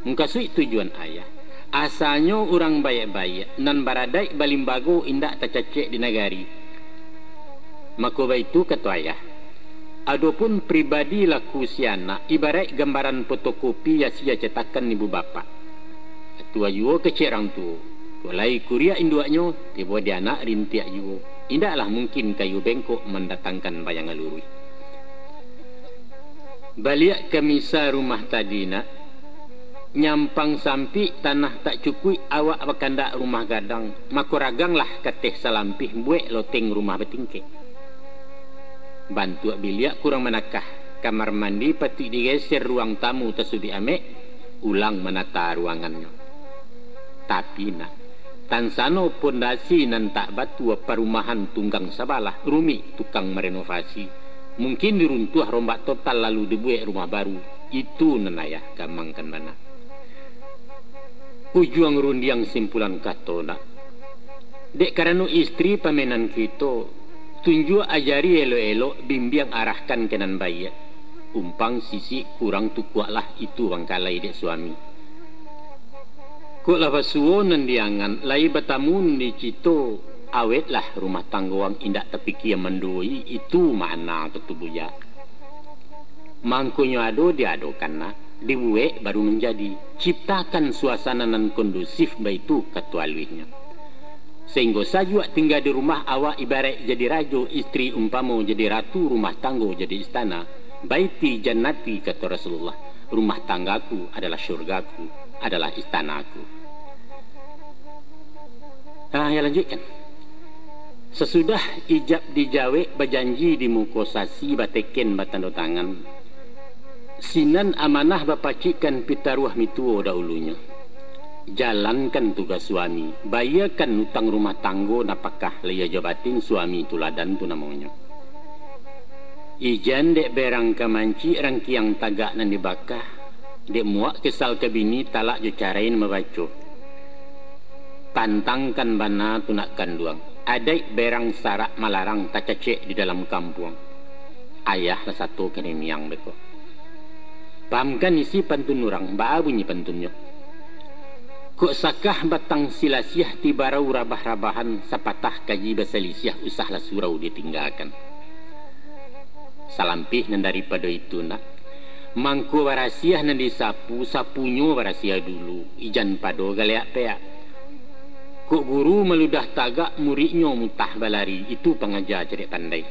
Mukasuik tujuan ayah, asanyo urang baiak-baiak, nan baradaik balimbago, indak tacacek di nagari. Mako baitu kato ayah, adopun pribadi laku si anak, ibaraik gambaran fotokopi asia cetakan ibu bapak. Atua juo kecek rang tuo, kok lai kuriak induaknyo, tibo di anak rintiak juo. Indaklah mungkin kayu bengkok mandatangkan bayangan luruih. Baliak ka misa rumah tadi, nak. Nyampang sampik, tanah tak cukuik, awak bakandak rumah gadang, mako raganglah kateh salampih, buek loteng rumah batingkek. Bantuak biliak kurang manakah, kamar mandi patuik digeser, ruang tamu tasuduik amek, ulang manata ruangannyo. Tapi, nak, tansano pondasi nan tak batua, parumahan tunggang sabalah, rumik tukang marenovasi. Mungkin diruntuah rombak total lalu dibuek rumah baru. Itu nan ayah gamangkan bana. Ujuang rundiang simpulan kato, nak. Dek karano istri pamenan kito, tunjuak ajari elok-elok, bimbiang arahkan ka nan baiak. Umpang sisik kurang tukuaklah, itu bangkalai dek suami. Kok lah basuo nan diangan, lai batamu nan dicito, awetlah rumah tanggo ang indak tapikia manduoi, itu makna katubuja. Mangkonyo ado diadokan, nak, dibuek baru manjadi. Ciptakan suasana nan kondusif, baitu kato aluihnyo. Sainggo sajuak tingga di rumah awak, ibaraik jadi rajo, istri umpamo jadi ratu, rumah tanggo jadi istana. Baiti jannati, kato Rasulullah, rumah tanggaku adalah syurgaku, adalah istanaku. Ah, ya, lanjuikkan. Sasudah ijab dijawek, bajanji di muko sasi, bateken batando tangan, sinan amanah bapacikkan pitaruah mituo dahulunyo. Jalankan tugas suami, bayiakan utang rumah tanggo, napakah lahia jo batin, suami tuladan tu namonyo. Ijan dek berang ka mancik, rangkiang tagak nan dibakah, dek muak kesal ka bini, talak jo carai nan babaco. Pantangkan bana tu nak kanduang, adaik berang sarak malarang, tacacek di dalam kampuang. Ayah lah sato kanai miang beko. Pahamkan isi pantun urang, baa bunyi pantunnyo. Kok sakah batang silasiah, tibarau rabah-rabahan, sapatah kaji basalisiah, usahlah surau ditinggakan. Salampih nan daripado itu, nak, mangko barasiah nan disapu, sapunyo barasiah dulu, ijan pado galeak peak. Kok guru maludah tagak, muridnyo mutah balari, itu pangaja cadiak pandai.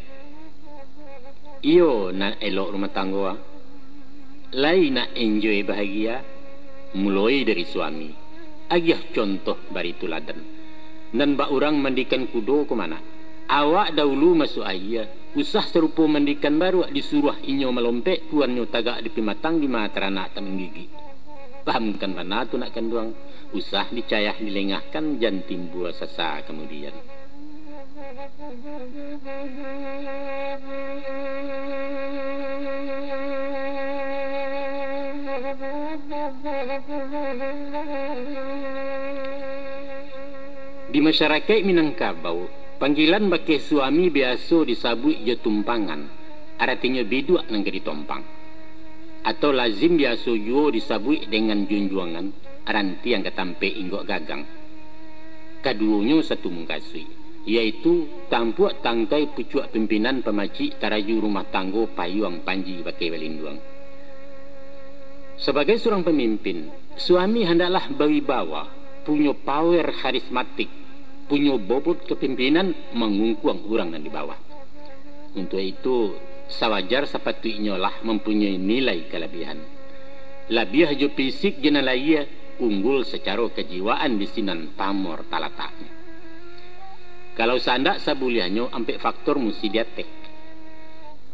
Iyo, nak elok rumah tanggo, ah. Lai nak enjoy bahagia, muloi dari suami. Agiah contoh bari tuladan. Nan bak urang mandikan kudo ko ma nak. Awak dahulu masuak aia, usah sarupo mandikan baruak, disuruah inyo malompek, tuannyo tagak di pimatang, dima taranak tak manggigik. Pahamkan bana tu nak kanduang, usah dicayah dilengahkan, jan timbua sasa kamudian. Di masyarakaik Minangkabau, panggilan bakeh suami biaso disabuik jo tumpangan, aratinyo biduak nan ka ditompang. Atau lazim biaso juo disabuik dengan junjuangan, rantiang ka tampek inggok gagang. Kaduonyo satu mukasuik, yaitu tampuak tangkai pucuak pimpinan pamacik taraju rumah tanggo payuang panji bakeh balinduang. Sabagai surang pamimpin, suami handaklah bawibawa, punyo power karismatik, punyo bobot kapimpinan mangungkuang urang nan di bawah. Untuak itu, sawajar sapatuiknyo lah mampunyoi nilai kalabiahan. Labiah jo fisik jo nan lahia, unggul sacaro kajiwaan di sinan pamor talataknyo. Kalau saandak sabuliahnyo ampek faktor musti diateh.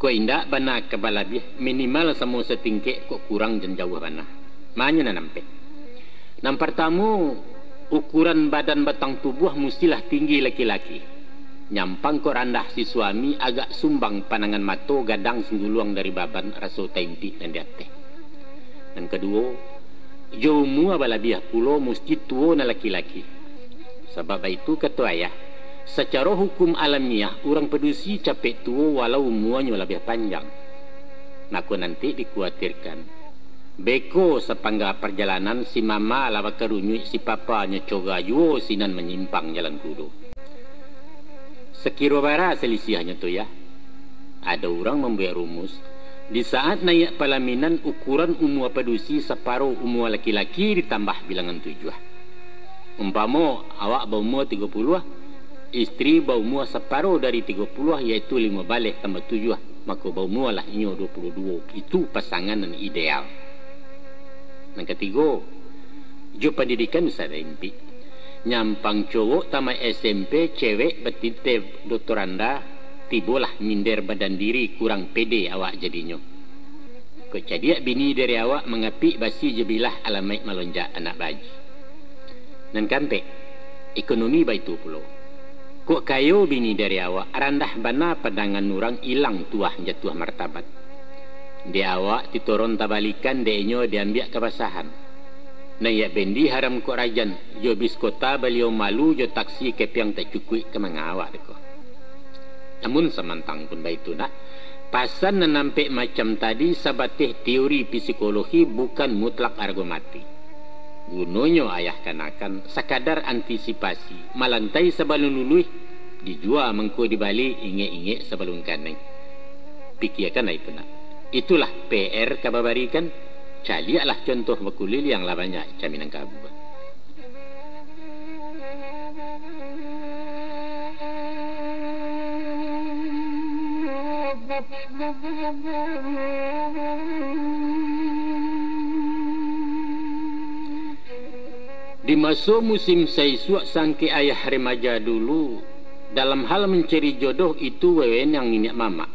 Kok indak bana ka balabiah, minimal samo satingkek, kok kurang jan jauah bana. Manyo nan ampek. Nan partamo, ukuran badan batang tubuah mustilah tinggi laki-laki. Nyampang kok randah si suami, agak sumbang panangan mato, gadang singguluang dari baban, raso taimpik nan di ateh. Nan kaduo, jo umua balabiah pulo musti tuo nan laki-laki. Sabab baitu kato ayah, sacaro hukum alamiah urang padusi capek tuo walau umuanyo labiah panjang. Mako nanti dikuatirkan, beko sapangga parjalanan si mama lah bakarunyuik si papa nyo coga juo sinan manyimpang jalan kudo. Sakiro bara salisiahnyo tu, yah? Ado urang mambuek rumus, di saat naiak palaminan ukuran umua padusi saparo umua laki-laki ditambah bilangan tujuah. Umpamo awak baumua tigo puluah, istri baumua saparo dari tigo puluah, yaitu limo baleh tambah tujuah, Mako, baumualah inyo duo puluah duo, itu pasangan nan ideal. Nan katigo, jo pandidikan Ustaz Rimpik. Nyampang cowok tamaik S M P, cewek batiteh doktoranda, tibolah minder badan diri, kurang pede awak jadinyo. Kok cadiak bini dari awak mangapik basi jo bilah, alamaik malonjak anak bahaji. Nan kaampek, ekonomi baitu pulo. Kok kayo bini dari awak, randah bana pandangan urang, ilang tuah jatuah martabat. Dek awak titoron tabalikan, dek inyo diambiak kabasahan. Nan yak bendi haram kok rajan, jo bis kota baliau malu, jo taksi kepiang tak cukuik, ka manga awak deko. Namun samantang pun baitu nak, pasan nan ampek macam tadi sabateh teori psikologi, bukan mutlak argo mati. Gunonyo ayah kanakan sakadar antisipasi, malantai sabalun luluih, dijua mangko dibali, ingek-ingek sabalun kanai. Pikiakanlah itu nak. Itulah P R ka babarikan. Caliaklah contoh bakuliliang lah banyak ka Minangkabau. Di maso musim saisuak sangkek ayah remaja dulu, dalam hal mancari jodoh itu wewenang niniak mamak.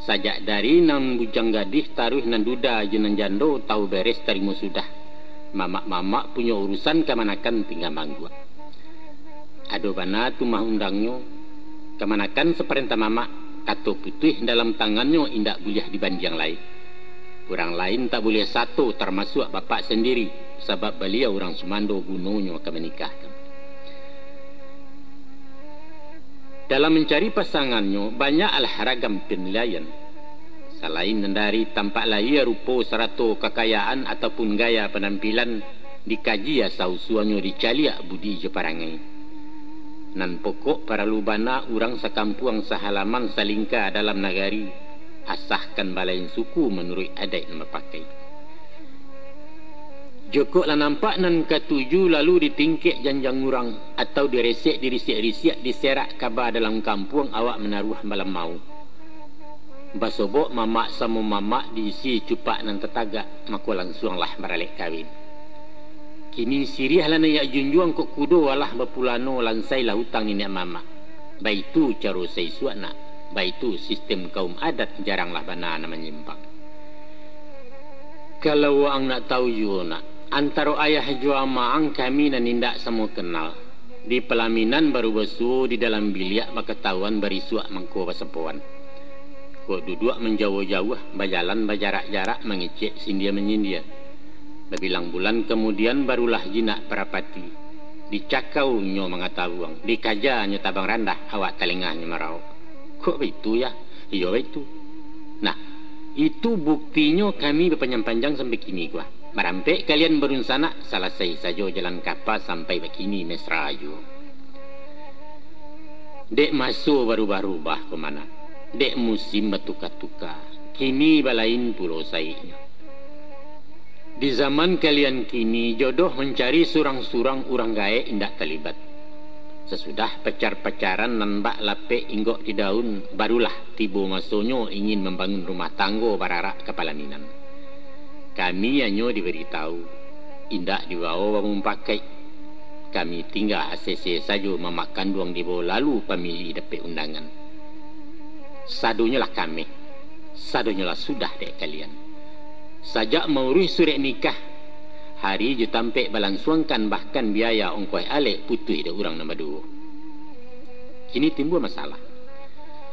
Sajak dari nan bujang gadih taruih nan duda jo nan jando, tahu beres tarimo sudah. Mamak-mamak punyo urusan, kamanakan tingga mangguak. Ado bana tu mah undangnyo, kamanakan saparentah mamak, kato putuih dalam tangannyo indak buliah dibandiang lai. Urang lain tak buliah sato, tarmasuak bapak sandiri, sabab baliau urang sumando, gunonyo ka manikahkan. Dalam mancari pasangannyo, banyaklah ragam panilaian. Salain nan dari tampak lahia, rupo, sarato kakayaan ataupun gaya panampilan, dikaji asa usuanyo, dicaliak budi jo parangai. Nan pokok paralu bana urang sakampuang, sahalaman, salingka dalam nagari, asahkan balain suku manuruik adaik nan bapakai. Jokok lah nampak nan katuju, lalu ditingkek janjang urang, atau diresek, dirisik-risik, diserak kaba dalam kampuang, awak manaruah malam mau. Basobok mamak samo mamak, diisi cupak nan tatagak, mako lansuanglah baralek kawin. Kini siriahlah nan yak junjuang, kok kudo alah bapulano, lansailah utang niniak mamak. Baitu caro saisuak nak, baitu sistem kaum adat, jaranglah bana nan manyimpang. Kalau waang nak tahu juo nak, antaro ayah jo amaang kami nan indak samo kenal, di palaminan baru basuo, di dalam biliak bakatahuan, barisuak mangko basapoan. Kok duduak manjauah-jauah, bajalan bajarak-jarak, mangecek sindia manyindia. Babilang bulan kamudian, barulah jinak parapati. Dicakau nyo mangatabuang, dikaja nyo tabang randah, awak talengah nyo maraok. Kok baitu, yah? Iyo, baitu. Nah, itu buktinyo kami bapanjang-panjang sampai kini ko. Marampek kalian badunsanak, salasai sajo jalan kapa, sampai bakini mesra juo. Dek maso barubah-rubah ko mah nak, dek musim batuka-tuka, kini balain pulo saiknyo. Di zaman kalian kini, jodoh mancari surang-surang, urang gaek indak talibat. Sasudah pacar-pacaran nan bak lapek inggok di daun, barulah tibo masonyo ingin mambangun rumah tanggo, bararak ka palaminan. Kami hanyo dibari tahu, indak dibao bamupakaik. Kami tingga asese sajo, mamak kanduang dibao, lalu pamilih dapek undangan. Sadonyo lah kameh, sadonyo lah sudah dek kalian. Sajak mauruih surek nikah, hari jo tampek balansuangkan, bahkan biaya ongkoh alek putuih dek urang nan baduo. Kini timbua masalah.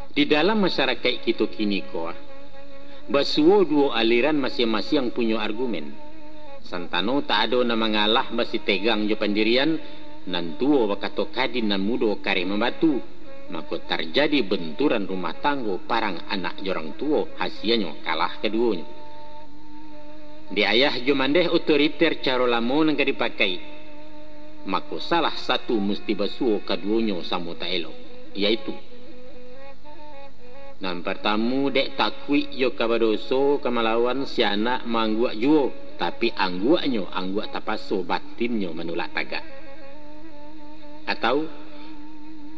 Di dalam masyarakaik kito kini ko, basuo duo aliran, masiang-masiang punyo argumen. Santano tak ado nan mangalah, basitegang jo pandirian, nan tuo bakato kadin, nan mudo kareh mambatu, mako tarjadi benturan rumah tanggo, parang anak jo urang tuo, hasianyo kalah kaduonyo. Di ayah jo mandeh otoriter caro lamo nan ka dipakai, mako salah satu musti basuo kaduonyo samo tak elok, yaitu, nan partamu, dek takuik jo ka badoso, ka malawan, si anak maangguak juo, tapi angguaknyo angguak tapaso, batinnyo manulak tagak. Atau,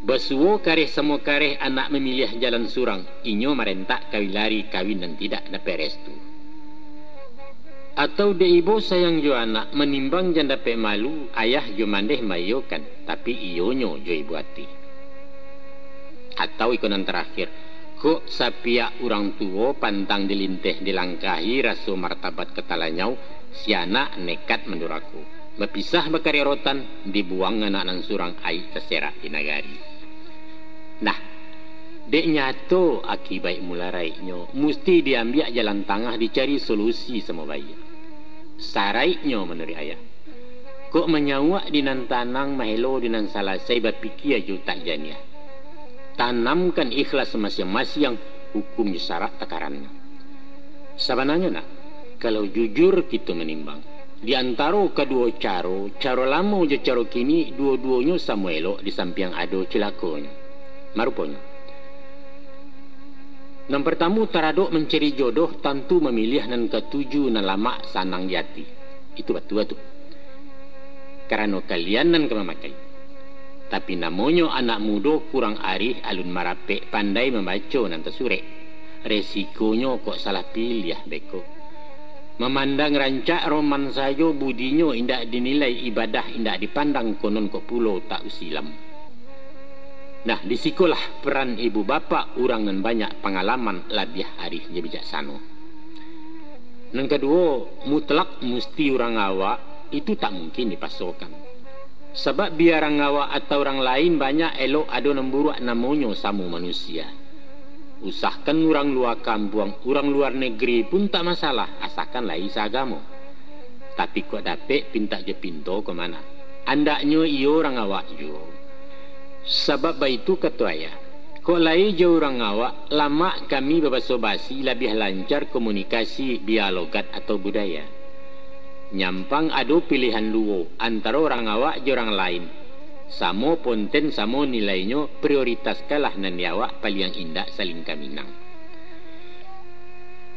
Basuo kareh samo kareh anak mamiliah jalan surang, inyo marentak kawin lari kawin nan tidak dapek restu. Atau dek ibo sayang jo anak, manimbang jan dapek malu, ayah jo mandeh maiyokan, tapi iyonyo jo ibo ati. Atau iko nan tarakhir, kok sapiak urang tuo pantang dilinteh dilangkahi, raso martabat ka talanyau, si anak nekat mandurako, bapisah bakarek rotan, dibuang anak nan surang, ayik taserak di nagari. Nah, dek nyato akibaik mularaiknyo, musti diambiak jalan tangah, dicari solusi samo baiak. Saraiknyo manuruik ayah, kok manyauak di nan tanang, mahelo di nan salasai, bapikia jo tak janiah. Tanamkan ikhlas masiang-masiang, hukum jo sarak takarannyo. Sabananyo nak, kalau jujur kito manimbang, di antaro kaduo caro, caro lamo jo caro kini, duo-duonyo samo elok, di sampiang ado cilakonyo. Maruponyo, nan partamo, taradok mancari jodoh, tantu mamiliah nan katuju, nan lamak sanang di ati. Itu batua tu. Karano kalian nan ka mamakai. Tapi namonyo anak mudo, kurang arih, alun marapek, pandai mambaco nan tasurek. Resikonyo kok salah piliah beko. Mamandang rancak roman sajo, budinyo indak dinilai, ibadah indak dipandang, konon kok pulo tak usilam. Nah, di sikolah peran ibu bapak, urang nan banyak pangalaman, labiah arih jo bijaksano. Nan kaduo, mutlak musti urang awak, itu tak mungkin dipasokan. Sabab bia urang awak atau urang lain banyak, elok ado nan buruak, namonyo samo manusia. Usahkan urang lua kampuang, urang luar negeri pun tak masalah, asakan lai saagamo. Tapi kok dapek pintak jo pinto ko mah nak, andaknyo iyo urang awak juo. Sabab baitu kato ayah, kok lai jo urang awak, lamak kami babaso basi, labiah lancar komunikasi, bia logat atau budaya. Nyampang ado pilihan duo, antaro urang awak jo urang lain, samo ponten, samo nilainyo, prioritaskanlah nan di awak, paliang indak saling ka Minang.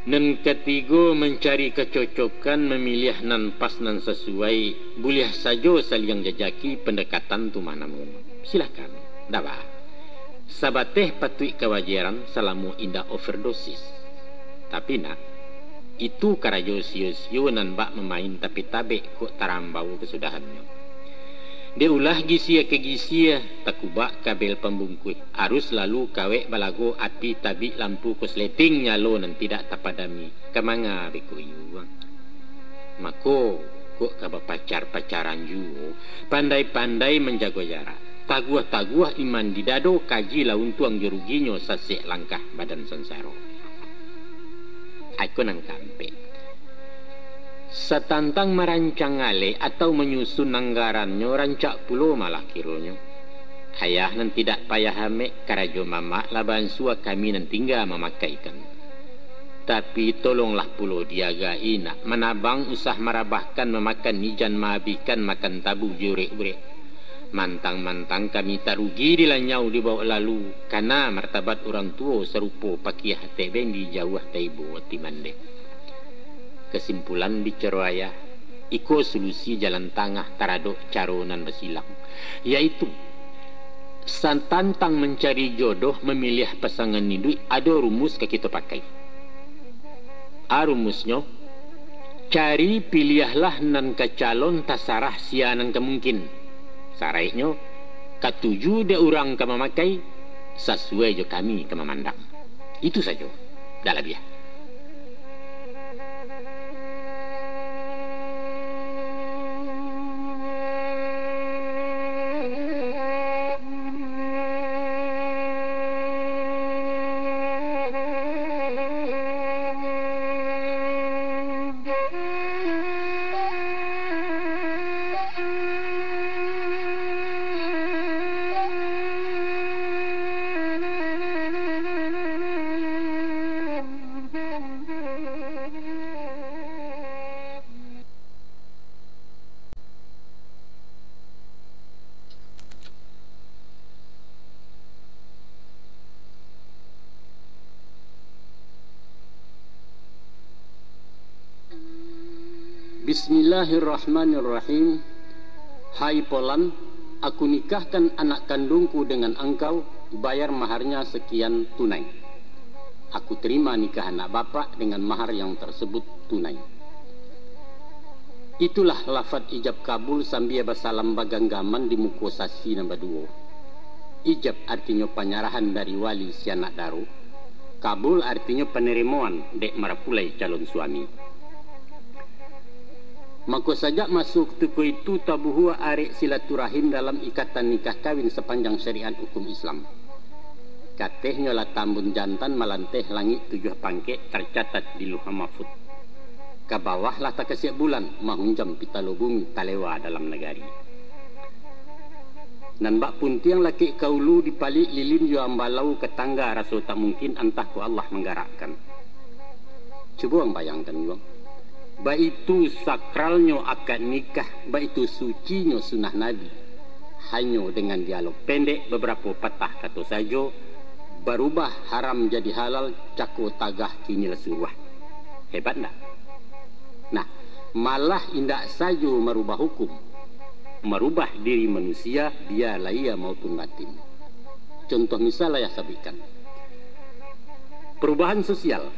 Nan katigo, mancari kacocokan, mamiliah nan pas, nan sasuai, buliah sajo saliang jajaki, pandekatan tu mah namonyo. Silahkan, ndak baa. Sabateh patuik kawajaran, salamo indak overdosis. Tapi nak, itu karajo sio-sio, nan bak mamain tapi tabek, kok tarambau kasudahannyo. Dek ulah gisia ka gisia, takubak kabel pambungkuih, arus lalu kawek balago, api tabik lampu kosleting, nyalo nan tidak tapadami, ka manga beko iyuang. Mako, kok ka bapacar-pacaran juo, pandai-pandai manjago jarak, taguah-taguah iman di dado, kajilah untuang jo ruginyo, sasek langkah badan sansaro. Iko nan kaampek. Satantang marancang alek atau manyusun anggarannyo, rancak pulo malah kironyo. Ayah nan tidak payah amek, karajo mamak lah baansua, kami nan tingga mamakaikan. Tapi tolonglah pulo diagai nak, manabang usah marabahkan, mamakan ijan maabihkan, makan tabu jo urek-urek. Mantang-mantang kami tarugi dilanyau dibaok lalu, kana martabat urang tuo, sarupo pakiah tebeng, dijauah taibo ati mandeh. Kasimpulan bicaro ayah, iko solusi jalan tangah taradok caro nan basilang, yaitu, satantang mancari jodoh, mamiliah pasangan iduik, ado rumus ka kito pakai. A rumusnyo, cari piliahlah nan ka calon, tasarah sia nan ka mungkin. Saraiknyo, katuju dek urang ka mamakai, sasuai jo kami ka mamandang. Itu sajo, dak labiah. Bismillahirrahmanirrahim. Hai Polan, Aku nikahkan anak kandungku dengan angkau, bayar maharnya sekian tunai. Aku terima nikah anak bapak dengan mahar yang tersebut tunai. Itulah lafaz ijab kabul sambia basalam baganggaman di muko sasi nan baduo. Ijab artinyo panyarahan dari wali si anak daro. Kabul artinyo panarimoan dek marapulai calon suami. Mako, sajak maso kutiko itu tabuhua arek silaturahim dalam ikatan nikah kawin sapanjang syariat hukum Islam. Katehnyo lah tambun jantan malanteh langik tujuah pangkek tarcatat di Luhah Mahfud. Ka bawah lah takasiak bulan, mahunjam pitalo bumi talewa dalam nagari. Nan bak puntiang lakek ka ulu dipaliak lilin jo ambalau ka tangga raso tak mungkin antah ko Allah manggarakkan. Cubo ang bayangkan juo, baitu sakralnyo akad nikah, baitu sucinyo sunnah Nabi. Hanyo dengan dialog pendek babarapo patah kato sajo, barubah haram jadi halal, cako tagah kini lah suruah. Hebat ndak? Nah, malah indak sajo marubah hukum, marubah diri manusia, bia lahia maupun batin. Contoh misal ayah sabuikkan. Perubahan sosial.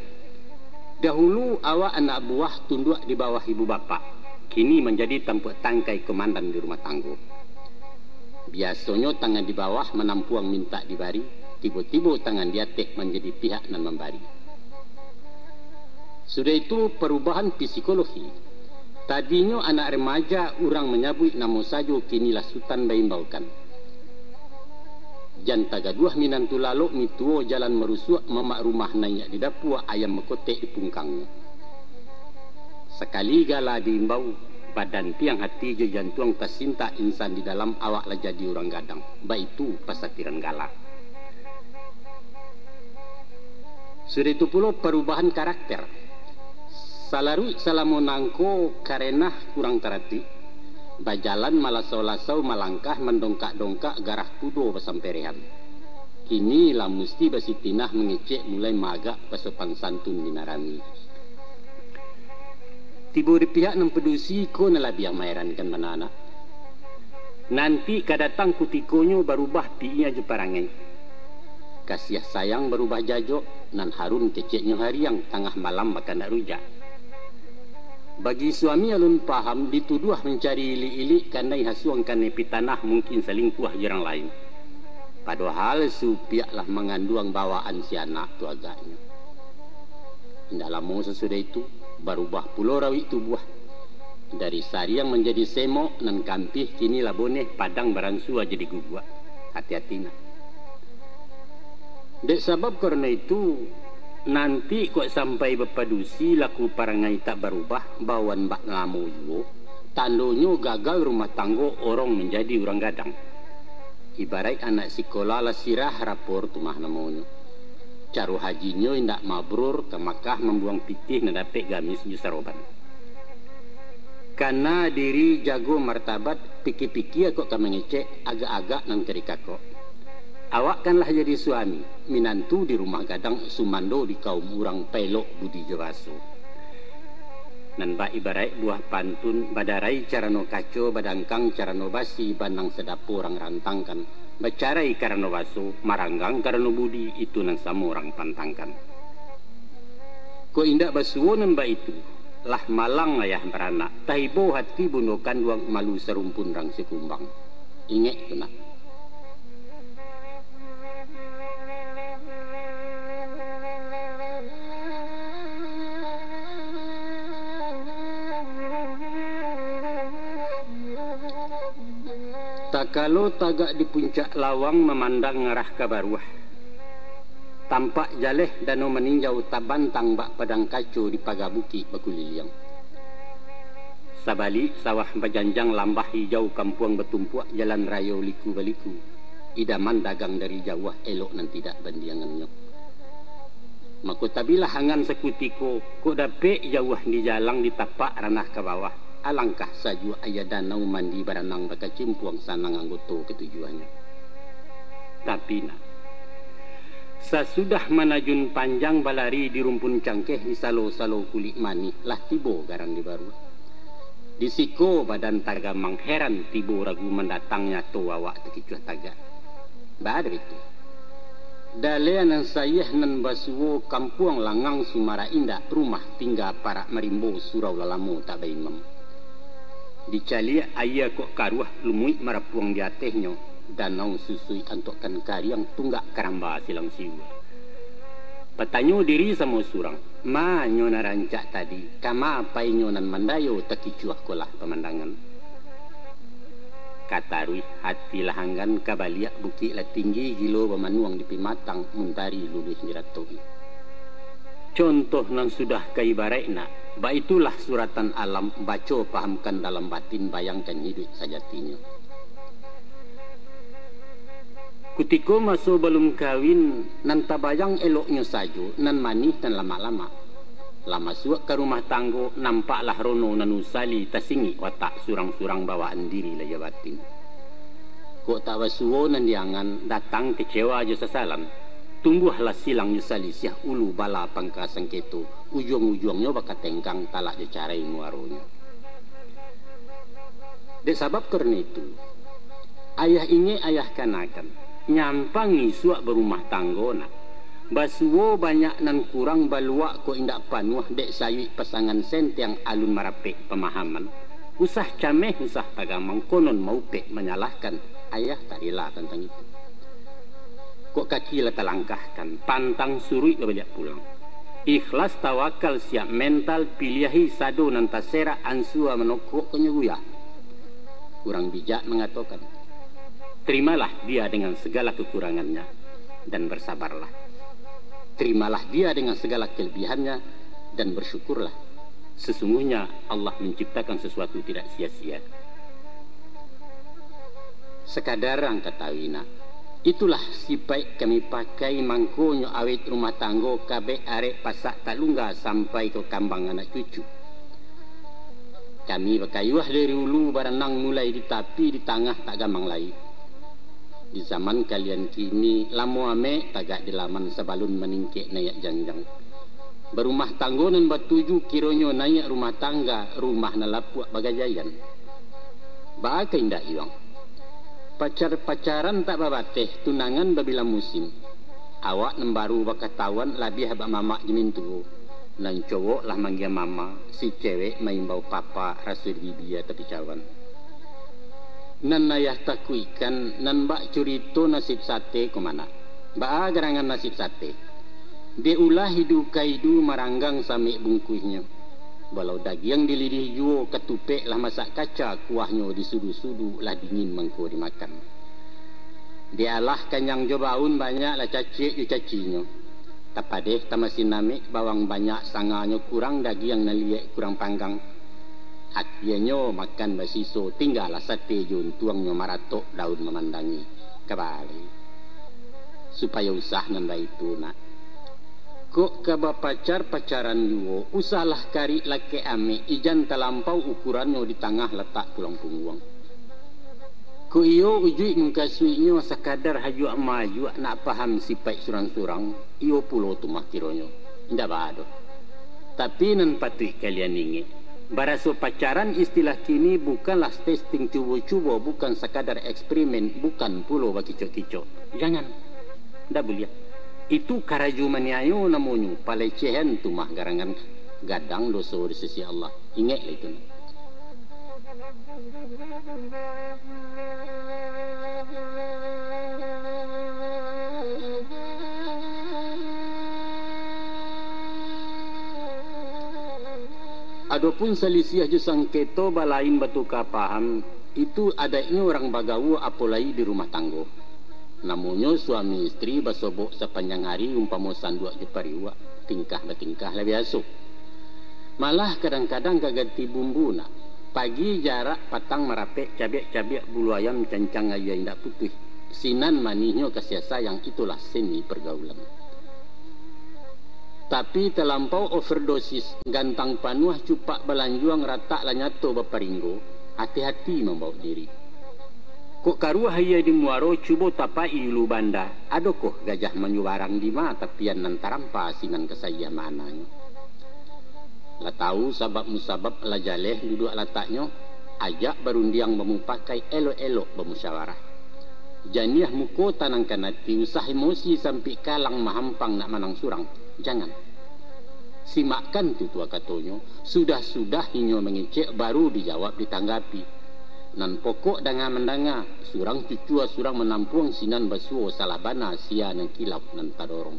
Dahulu awak anak buah tunduak di bawah ibu bapak, kini manjadi tampuak tangkai komandan di rumah tanggo. Biasonyo tangan di bawah manampuang mintak dibari, tibo-tibo tangan di ateh manjadi pihak nan mambari. Sudah itu, perubahan psikologi. Tadinyo anak remaja urang manyabuik namo sajo, kini lah sutan baimbaukan. Jan tagaduah minantu lalok, mi tuo jalan marusuak, mamak rumah naiak di dapua, ayam bakotek di pungkangnyo. Sakali gala diimbau, badan tiang hati jo jantuang tasintak, insan di dalam awak lah jadi urang gadang, baitu pasatiran gala. Sudah itu pulo parubahan karakter. Salaruik salamo nangko karenah kurang taratik, bajalan malaso-lasau, malangkah mandongkak-dongkak, garah kudo basamperehan. Kini lah musti basitinah mangecek, mulai maagak basopan santun di nan rami. Tibo di pihak nan padusi, ko nan labiah maerankan bana nak. Nanti ka datang kutikonyo barubah pikia jo parangai. Kasiah sayang barubah jajok, nan harun keceknyo hariang, tangah malam bakandak rujak. Bagi suami alun paham, dituduah mancari ilik-ilik, kanai hasuang kanai pitanah, mungkin salingkuah jo urang lain. Padohal supiak lah manganduang bawaan si anak tu agaknyo. Indak lamo sasudah itu, barubah pulo rawik tubuah. Dari sariang manjadi semok, nan kampih kini lah boneh, padang baransua jadi guguak. Hati-hati nak. Dek sabab karano itu, nanti kok sampai bapadusi, laku parangai tak barubah, bawaan bak lamo juo, tandonyo gagal rumah tanggo, orong manjadi urang gadang. Ibaraik anak sikola lah sirah, rapor tu mah namonyo. Caruah hajinyo indak mabrur, ka Makkah mambuang pitih, nan dapek gamis jo saroban. Kana diri, jago martabat, pikia-pikia kok ka mangecek, agak-agak nan ka dikakok. Awak kan lah jadi suami, minantu di rumah gadang, sumando di kaum urang, paelok budi jo baso. Nan bak ibaraik buah pantun, badarai carano kaco, badangkang carano basi, banang sadapo urang rantangkan, bacarai karano baso, maranggang karano budi, itu nan samo urang pantangkan. Kok indak basuo nan baitu, lah malang ayah baranak, taibo hati bundo kanduang, malu sarumpun rang sikumbang. Ingek tu nak. Takalo tagak di puncak lawang, mamandang ngarah ka baruah, tampak jaleh Danau Maninjau, tabantang bak padang kaco, di paga bukik bakuliliang. Sabalik sawah bajanjang, lambah ijau kampuang batumpuak, jalan rayo liku-baliku, idaman dagang dari jauah, elok nan tidak bandiangannyo. Mako tabilah angan sakutiko, kok dapek jauah di jalang, ditapak ranah ka bawah, alangkah sajuak aia danau, mandi baranang bakacimpuang, sanang anggoto katujuahnyo. Tapi nak, sasudah manajun panjang, balari di rumpun cangkeh, di salo-salo kulik manih, lah tibo garan di baruah. Di siko badan tagamang, heran tibo ragu mandatang, nyato awak takicuah tagak. Baa dek itu? Daleh nan sayah nan basuo, kampuang langang sumarak indak, rumah tingga parak marimbo, surau lalamo tak baimam. Dicaliak aia kok karuah, lumuik marapuang di atehnyo, danau susuik antokkan kariang, tunggak karamba silang siur. Batanyo diri samo surang, ma nyo nan rancak tadi, kama painyo nan mandayo, takicuah ko lah pamandangan. Ka taruih hati lah anggan, ka baliak bukik lah tinggi, gilo bamanuang di pimatang, muntari luluih di ratoki. Contoh nan sudah ka ibaraik nak, baitulah suratan alam, baco pahamkan dalam batin, bayangkan hiduik sajatinyo. Kutiko maso balum kawin, nan tabayang eloknyo sajo, nan manih nan lamak-lamak. Lah masuak ka rumah tanggo, nampaklah rono nan usali, tasingik watak surang-surang, bawaan diri lahia batin. Kok tak basuo nan diangan, datang kecewa jo sasalan. Tumbuahlah silang jo salisiah, ulu bala pangka sangketo, ujuang-ujuangnyo bakatengkang, talak jo carai muaronyo. Dek sabab karano itu, ayah ingek ayah kanakan, nyampang isuak barumah tanggo nak. Basuo banyak nan kurang, baluak kok indak panuah, dek sayuik pasangan sentiang, alun marapek pamahaman, usah cameh usah tagamang, konon maupek manyalahkan, ayah tak rela tantang itu. Kok kaki lah talangkahkan, pantang suruik babaliak pulang. Ikhlas tawakal siap mental, piliahi sado nan taserak, ansua manokok konyo guyah. Urang bijak mangatokan, terimalah dia dengan segala kekurangannya, dan bersabarlah. Terimalah dia dengan segala kelebihannya, dan bersyukurlah. Sesungguhnya Allah menciptakan sesuatu tidak sia-sia. Sakadar ang katahui nak, itulah sipaik kami pakai, mangkonyo awet rumah tanggo kabek arek, pasak tak lungga sampai ka kambang anak cucu. Kami bakayuah dari ulu, baranang mulai di tapi, di tangah tak gamang lai. Di zaman kalian kini, lamo amek tagak di laman, sabalun maningkek naiak janjang. Barumah tanggo nan batuju, kironyo naiak rumah tangga, rumah nan lapuak bagajaian. Baa ka indak yuang? Pacar-pacaran tak babateh, tunangan babilang musim. Awak nan baru bakatahuan, labiah bak mamak jo mintuo. Nan cowok lah manggia mama, si cewek maimbau papa, raso di bibia tapi cawan. Nan ayah takuikkan, nan bak curito nasib sate ko manak. Baa garangan nasib sate? Dek ulah idu ka idu, maranggang samek bungkuihnyo. Balau dagiang dilidih juo, katupek lah masak kaca, kuahnyo di sudu-sudu, lah dingin mangko dimakan. Dek alah kanyang jo baun, banyak lah caciak jo cacinyo. Tapadeh tamasin amek, bawang banyak sanganyo kurang, dagiang nan liek kurang panggang. Akhianyo makan basiso, tinggalah sate jo untuangnyo, maratok daun mamandangi. Kabali. Supayo usah nan baitu nak. Kok ka bapacar-pacaran juo, usahlah karik lakek amek, ijan talampau ukurannyo, di tangah latak pulang pungguang. Kok iyo ujuik mukasuiknyo, sakadar hajuak maajuak, nak paham sipaik surang-surang, iyo pulo tu mah kironyo. Indak baa doh. Tapi nan patuik kalian ingek, baraso pacaran istilah kini bukanlah testing cubo-cubo, bukan sakadar eksperimen, bukan pulo bakicok-kicok. Jangan. Ndak buliah. Itu karajo maniayo namonyo, palecehan tu mah garangan, gadang doso di sisi Allah. Ingeklah itu nah. Adopun salisiah jo sangketo balain batuka paham, itu adaiknyo urang bagaua, apo lai di rumah tanggo. Namonyo suami istri basobok sapanjang ari, umpamo sanduak jo pariuak, tingkah batingkah lah biaso. Malah kadang-kadang ka ganti bumbu nak. Pagi jarak, patang marapek, cabiak-cabiak bulu ayam, cancang aia indak putuih. Sinan manihnyo kasiah sayang, itulah seni pergaulan. Tapi talampau overdosis, gantang panuah cupak balanjuang, ratak lah nyato baparinggo, hati-hati mambaok diri. Kok karuah aia di muaro, cubo tapaik ulu banda, adokoh gajah manyubarang, di ma tapian nan tarampa, sinan ka sayah maananyo. Lah tahu sabab musabab, lah jaleh duduak lataknyo, ajak barundiang bamupakai, elok-elok bamusyawarah. Janiah muko tanangkan ati, usah emosi sampik kalang mahampang nak manang surang. Jangan. Simakkan tutua katonyo, sudah-sudah inyo mangecek, baru dijawab ditanggapi. Nan pokok danga mandanga, surang cucua surang manampuang, sinan basuo salah bana, sia nan kilau nan tadorong.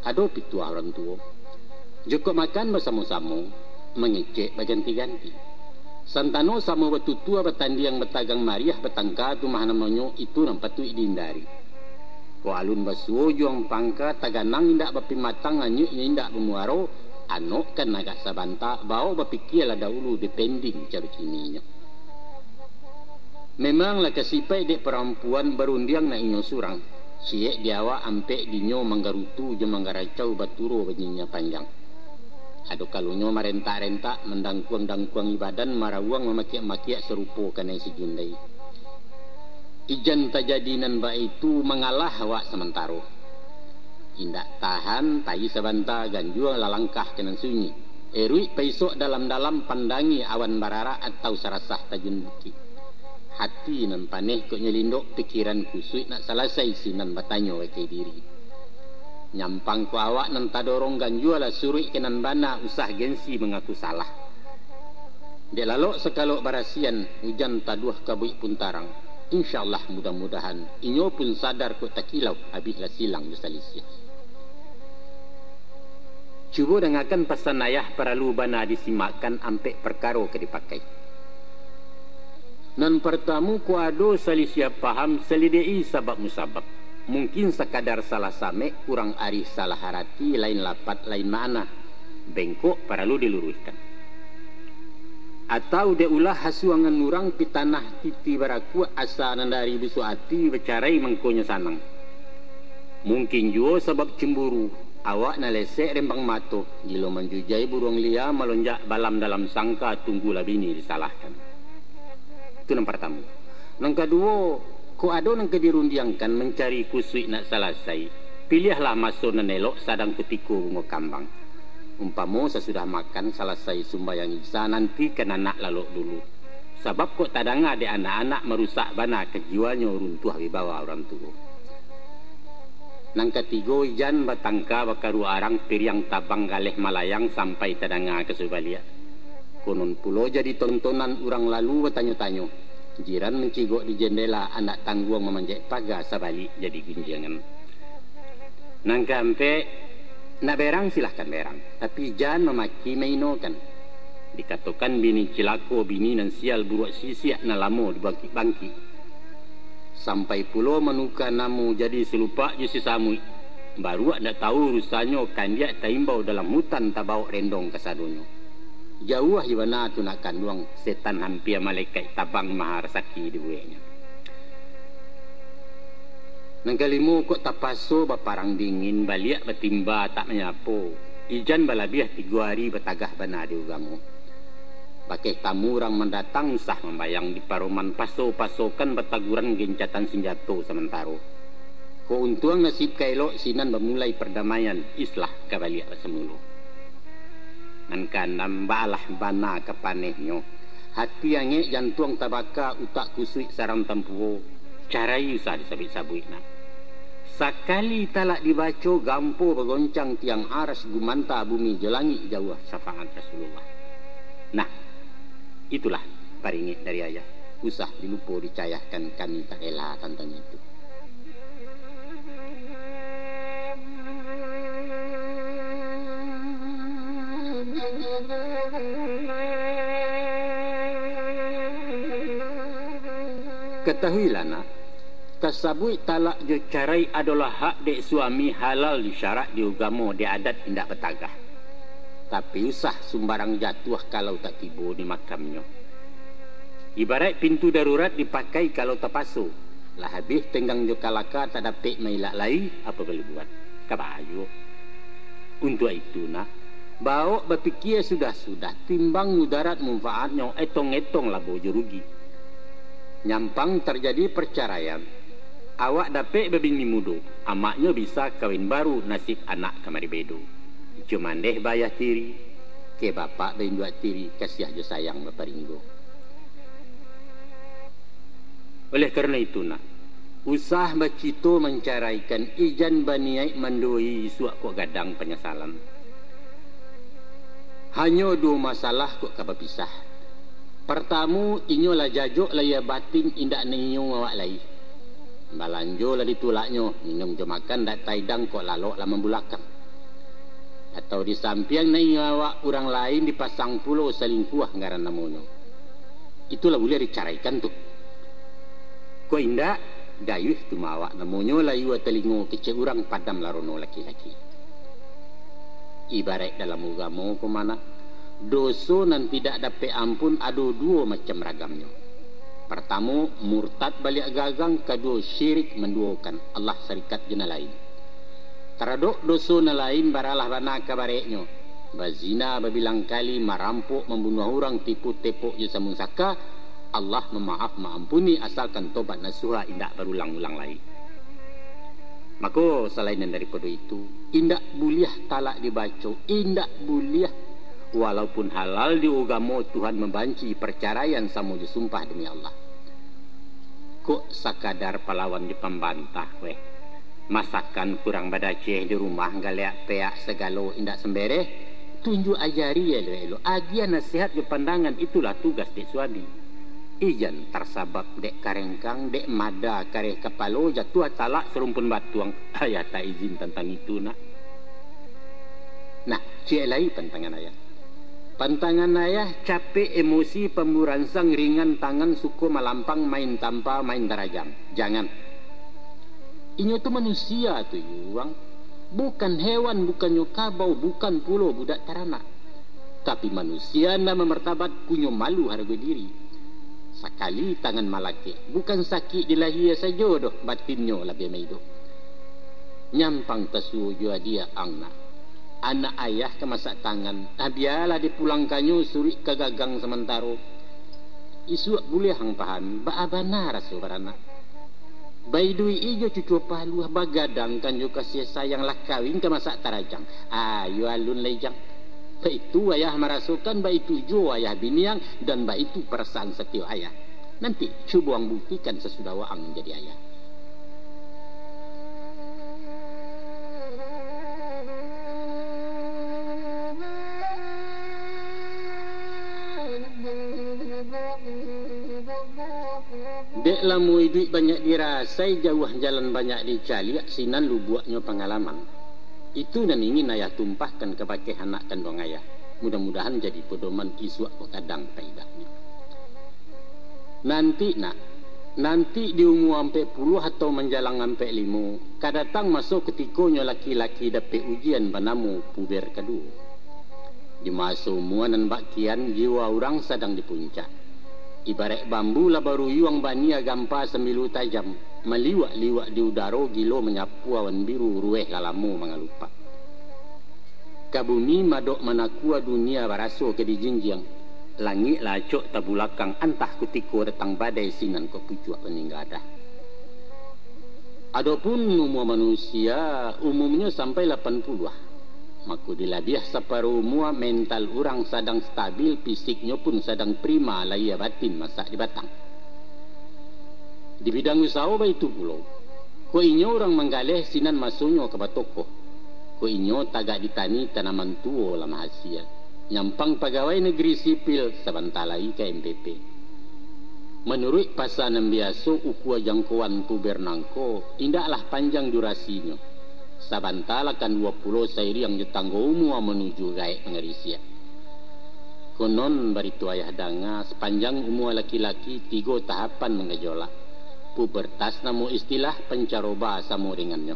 Ado pituah urang tuo. Jokok makan basamo-samo, mangecek baganti-ganti. Santano samo batutua, batandiang batagang mariah, batangka tu mah namonyo, itu nan patuik dihindari. Kok alun basuo juang pangka, taganang indak bapimatang, anyuiknyo indak bamuaro, anokkan agak sabanta, bao bapikialah dahulu, depending caro kininyo. Memang lah ka sipaik dek parampuan, barundiang nak inyo surang. Ciek di awak, ampek dinyo, manggarutu jo manggaracau, baturo banyinyo panjang. Ado kalonyo marentak-rentak, mandangkuang-dangkuangi badan, marawuang mamakiak-makiak, sarupo kanai sajundai. Ijan tajadi nan baitu, mangalah awak samantaro. Indak tahan, tayi sabanta, ganjua lalangkah ka nan sunyi. Eruik paisok dalam-dalam, pandangi awan bararak, atau sarasah tajun bukik. Hati nan paneh kok nyo lindok, pikiran kusuik nak salasai, sinan batanyo ka diri. Nyampang ko awak nan tadorong, ganjualah suruik ka nan bana, usah gengsi mangaku salah. Dek lalok sakalok barasian, ujan taduah kabuik pun tarang. Insya Allah, mudah-mudahan inyo pun sadar kok takilau, abihlah silang jo salisiah. Cubo dangakan pasan ayah, paralu bana disimakkan, ampek parkaro ka dipakai. Nan partamu, kok ado salisiah paham, salideki sabab musabab. Mungkin sakadar salah samek, kurang arih, salah arati, lain lapat, lain makna. Bengkok, paralu diluruihkan. Atau dek ulah hasuangan urang, pitanah titi barakuak, asa nan dari busuak ati, bacarai mangkonyo sanang. Mungkin juo sabab cemburu, awak nan lesek rembang mato, gilo manjujai buruang lia, malonjak balam dalam sangka, tunggulah bini disalahkan. Itu nan partamu. Nan kaduo, kok ado nan ka dirundiangkan, mancari kusuik nak salasai, piliahlah maso nan elok, sadang kutiko bungo kambang. Umpamo sasudah makan, salasai sumbayang Isya, nantikan anak lalok dulu. Sabab kok tadanga dek anak-anak, marusak bana kajiwanyo, runtuah wibawa urang tuo. Nan katigo, ijan batangka bakaruah arang, piriang tabang galeh malayang, sampai tadanga ka subaliak. Konon pulo jadi tontonan, urang lalu batanyo-tanyo, jiran mancigok di jendela, anak tangguang mamanjek paga, sabalik jadi gunjiangan. Nan kaampek, nak berang silahkan berang, tapi jan mamaki mainokan. Dikatokan bini cilako, bini nan sial buruak sisiak, nan lamo dibangkik-bangkik. Sampai pulo manuka namo, jadi salupak jo si samuik. Baruak ndak tahu urusannyo, kandiak taimbau dalam hutan, tabawok rendong kasadonyo. Jauah jo bana tu nak kanduang, setan hampia malekaik, tabang maha rasaki dibueknyo. Nan kalimo, kok tapaso baparang dingin, baliak batimba tak manyapo. Ijan balabiah tigo ari, batagah bana di ugamo. Bakeh tamu urang mandatang, usah mambayang di paroman, paso-pasokan bataguran, gencatan sinjato samantaro. Kok untuang nasib ka elok, sinan bamulai pardamaian, islah ka baliak basamulo. Nan kaanam, baalah bana ka panehnyo. Hati angek, jantuang tabaka, utak kusuik sarang tampuo. Carai usah disabuik-sabuik nak. Sakali talak dibaco, gampo bagoncang tiang aras, gumanta bumi jo langik, jauah syafaat Rasulullah. Nah, itulah paringek dari ayah. Usah dilupo dicayahkan, kami tak rela tantang itu. Katahuilah nak, tasabuik talak jo carai adolah hak dek suami, halal di syarak, di ugamo, di adat indak batagah. Tapi usah sumbarang jatuah kalau tak tibo di makamnyo. Ibaraik pintu darurat dipakai kalau tapaso, lah abih tenggang jo kalaka, tak dapek mailak lai, apo boleh buat, ka bahayo. Untuak itu nak, bawok bapikia sudah-sudah, timbang mudarat manfaatnyo, etong-etong labo jo rugi. Nyampang tarjadi parcaraian, awak dapek babini mudo, amaknyo bisa kawin baru, nasib anak kamari bedo. Cuman deh bayah tiri. Ke bapak bainduak tiri, kasiah jo sayang baparinggo. Oleh karano itu, nak, usah bacito mancaraikan, ijan baniaik mandoi isuak kok gadang panyasalan. Hanyo duo masalah kok ka bapisah. Partamo, inyo lah jajok lahia batin indak nainyo awak lai. Balanjo lah ditulaknyo, minum jo makan dak taidang kok lalok lah mambulakang. Atau di sampiang nainyo awak urang lain dipasang pulo salingkuah ngaran namonyo. Itulah buliah dicaraikan tu. Kok indak, dayuih tu mah awak namonyo, layua talingo kecek urang, padam larono laki-laki. Ibaraik dalam ugamo ko mah, nak, doso nan tidak dapek ampun ado duo macam ragamnyo. Partamo, murtad baliak gagang, kaduo, syirik manduokan Allah sarikat jo nan lain. Taradok doso nan lain baralah bana kabareknyo, bazina babilang kali, marampok, mambunuah urang, tipu tepok jo sambung saka, Allah mamaaf maampuni asalkan tobat nasuha indak barulang-ulang lai. Mako, salain nan daripado itu, indak buliah talak dibaco, indak buliah, walaupun halal di ugamo, Tuhan mambanci parcaraian samo jo sumpah demi Allah. Kok sakadar palawan jo pambantah, weh. Masakan kurang badaceh di rumah, galeak peak sagalo indak sambereh, tunjuak ajari elok-elok, agiah nasihat jo pandangan, itulah tugas dek suami. Ijan tarsabab dek karengkang, dek mada kareh kapalo, jatuah talak sarumpun batuang, ayah tak izin tantang itu, nak. Nah, ciek lai pantangan ayah. Pantangan ayah capek emosi, pamburansang, ringan tangan, suko malampang, main tampa, main tarajam. Jangan. Inyo tu manusia tu, Yuang. Bukan hewan, bukannyo kabau, bukan pulo budak taranak. Tapi manusia nan bamartabat, punyo malu, hargo diri. Sakali tangan malakek, bukan sakik di lahia sajo doh, batinnyo labiah maidok. Nyampang tasuo jo adiak ang, nak. Anak ayah ka masak tangan, ah, bialah dipulangkannyo suruik ka gagang samantaro. Isuak buliah ang pahami, baa bana raso baranak. Baiduik-i jo cucua paluah, bagadangkan jo kasiah sayang, lah kawin ka masak tarajang. Ayo alun lai, Jang. Baitu ayah marasokan, baitu juo ayah biniang, dan baitu parasaan satio ayah. Nanti cubo ang buktikan sasudah waang jadi ayah. Dek lamo iduik banyak dirasai, jauah jalan banyak dicaliak, sinan lubuaknyo pangalaman. Itu nan ingin ayah tumpahkan kabake anak kanduang ayah. Mudah-mudahan jadi pedoman isuak ko gadang paidaknyo. Nanti, nak, nanti di umua ampek puluah atau manjalang ampek limo, ka datang maso kutikonyo laki-laki dapek ujian banamo puber kaduo. Di maso umua nan bak kian, jiwa urang sadang di puncak. Ibaraik bambu lah baruyuang, bania gampa sambilu tajam, maliwak-liwak di udaro, gilo manyapu awan biru, rueh lah lamo mangalupak. Ka bumi madok manakua, dunia baraso ka dijinjiang, langik lah acok tabulakang, antah kutiko datang badai, sinan kok pucuak paninggadah. Adopun umua manusia, umumnyo sampai lapan puluah. Mako, di labiah saparo umua, mental urang sadang stabil, fisiknyo pun sadang prima, lahia batin masak di batang. Di bidang usaho baitu pulo. Kok inyo urang manggaleh, sinan masonyo ka batokoh. Kok inyo tagak di tani, tanaman tuo lah mahasia. Nyampang pagawai nageri sipil, sabanta lai ka M P P. Manuruik pasa nan biaso, ukua jangkoan puber nangko indaklah panjang durasinyo. Sabanta lah kan duo puluah sairiang jo tanggo umua manuju gaek mangarisiak. Konon barito ayah danga, sapanjang umua laki-laki tigo tahapan manggajolak. Pubertas namo istilah, pancaroba samo dengannyo.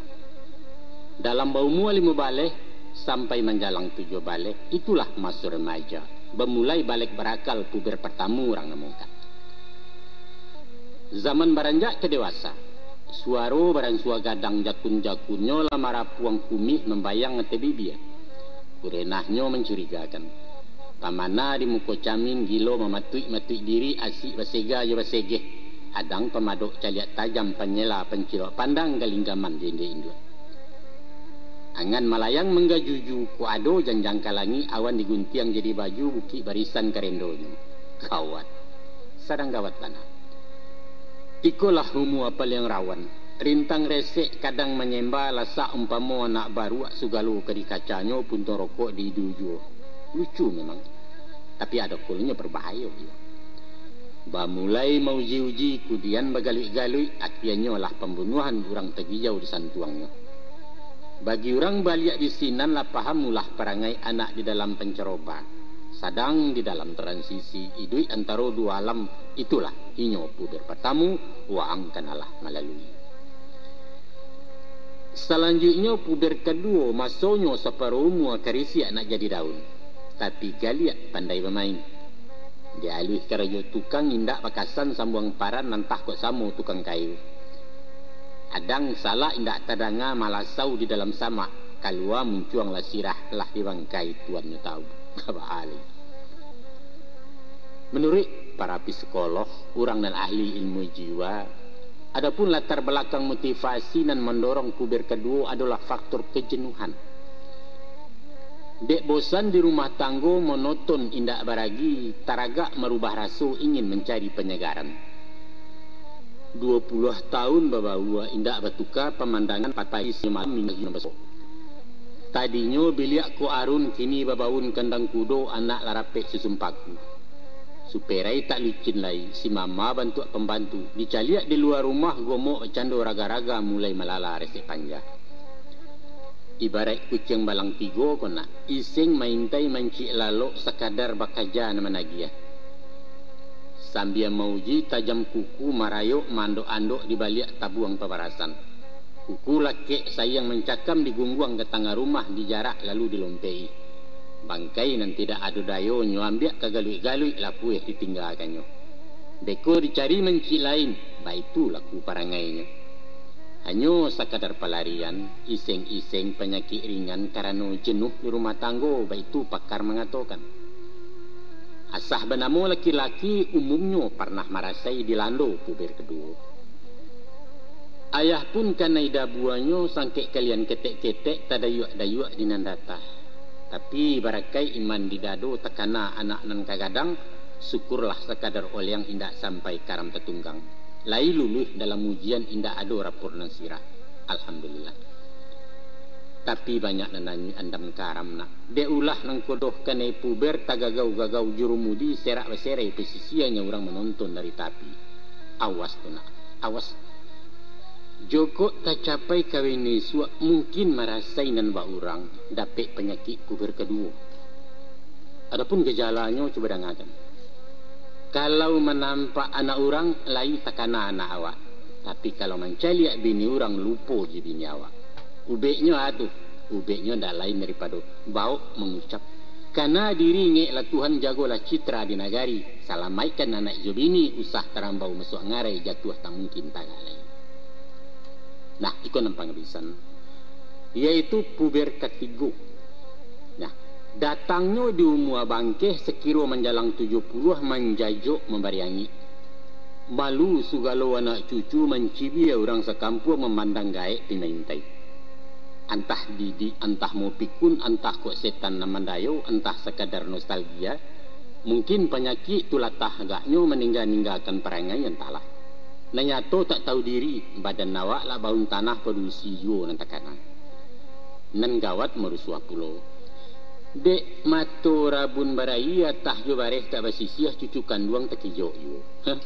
Dalam baumua limo baleh sampai manjalang tujuah baleh, itulah maso remaja, bamulai balek barakal, puber partamo urang namokan. Zaman baranjak ka dewasa, suaro baransua gadang, jakun-jakunnyo lah marapuang kumih, mambayang ateh bibia. Kurenahnyo mancurigakan. Pamana di muko camin, gilo mamatuik-matuik diri, asik basega jo basegeh. Adang pamadok caliak tajam, panyela pancilok pandang, galinggaman jo indik induak. Angan malayang manggajuju, kok ado janjang ka langik, awan diguntiang jadi baju, bukik barisan karendonyo. Gawat. Sadang gawat bana. Ikolah umua paliang rawan. Rintang resek kadang manyemba, lasak umpamo anak baruak, sugalo ka dikacanyo, puntung rokok diidu juo. Lucu memang, tapi ado kolonyo barbahayo juo. Bamulai mauji-uji, kudian bagaluik-galuik, akianyo lah pambunuahan, urang tagijau disantuangnyo. Bagi urang baliak di sinan lah paham ulah parangai anak di dalam pancaroba, sadang di dalam transisi, iduik antaro duo alam, itulah inyo puber partamo, waang kan alah malalui. Salanjuiknyo puber kaduo, masonyo saparo umua, karisiak nak jadi daun, tapi galiak pandai bamain. Dialuih karajo tukang, indak bakasan sambuang paran, antah kok samo tukang kayu. Adang salak indak tadanga, malasau di dalam samak, kalua muncuang lah sirah, lah di bangkai tuannyo tahu. Kabaalai. Manuruik para psikolog, urang nan ahli ilmu jiwa, adopun latar balakang motivasi nan mandorong puber kaduo adolah faktor kajenuhan. Dek bosan di rumah tanggo, monoton, indak baragi, taragak marubah raso, ingin mancari panyagaran. Duo puluah taun babaua, indak batuka pamandangan, pagi, siang, malam, minggu, nan baso. Tadinyo biliak kok arun, kini babaun kandang kudo, anak lah rapek susun paku. Superai tak licin lai, si mama bantuak pambantu, dicaliak di lua rumah, gomok bacando raga-raga, mulai malala resek panja. Ibaraik kuciang balang tigo ko nak, iseng maintai mancik lalok, sakadar bakaja nan managiah. Sambia mauji tajam kuku, marayok maandok-andok di baliak tabuang pabarasan. Kuku lakek sayang mancakam, digungguang ka tangah rumah, dijarak lalu dilompek-i. Bangkai nan tidak ado dayonyo, ambiak ka galuik-galuik, lapueh ditinggakannyo. Beko dicari mancik lain, baitu laku parangainyo. Hanyo sakadar palarian, iseng-iseng panyakik ringan karano jenuh di rumah tanggo, baitu pakar mangatokan. Asah banamo laki-laki, umumnyo parnah marasai dilando puber kaduo. Ayah pun kanai dabuanyo, sangkek kalian ketek-ketek, tadayuak-dayuak di nan datah. Tapi barakaik iman di dado, takana anak nan ka gadang, syukurlah sakadar oleang, indak sampai karam tatunggang. Lai luluih dalam ujian, indak ado rapor nan sirah. Alhamdulillah. Tapi banyak nan nanyuik andam karam nak. Dek ulah nan kodoh kanai puber, tagagau-gagau jurumudi, serak baserai pesisianyo, urang manonton dari tapi. Awas tu nak, awas. Jokok tacapai kawin isuak, mungkin marasai nan bak urang, dapek panyakik puber kaduo. Adopun gajalanyo, cubo dangakan. Kalau manampak anak urang, lai takana anak awak. Tapi kalau mancaliak bini urang, lupo jo bini awak. Ubeknyo a tu, ubeknyo ndak lain daripado baok mangucap, "Kana diri ngek lah Tuhan, jagolah citra di nagari, salamaikkan anak jo bini, usah tarambau masuak ngarai, jatuah tak mungkin tagak lai." Nah, iko nan pangabisan, yaitu puber katigo. Nah, datangnyo di umua bangkeh, sakiro manjalang tujuah puluah, manjajok mambari angik. Malu sugalo anak cucu, mancibia urang sakampuang, mamandang gaek pi maintai. Antah didik, antah mupikun, antah kok setan nan mandayo, antah sakadar nostalgia, mungkin panyakik tu latah agaknyo, maningga-ninggakan parangai, antahlah. Nan nyato tak tahu diri, badan awak lah baun tanah, padusi juo nan takana. Nan gawat marusuah pulo. Dek mato rabun barayie, atah jo bareh tak basisiah, cucu kanduang takijok juo. Heh.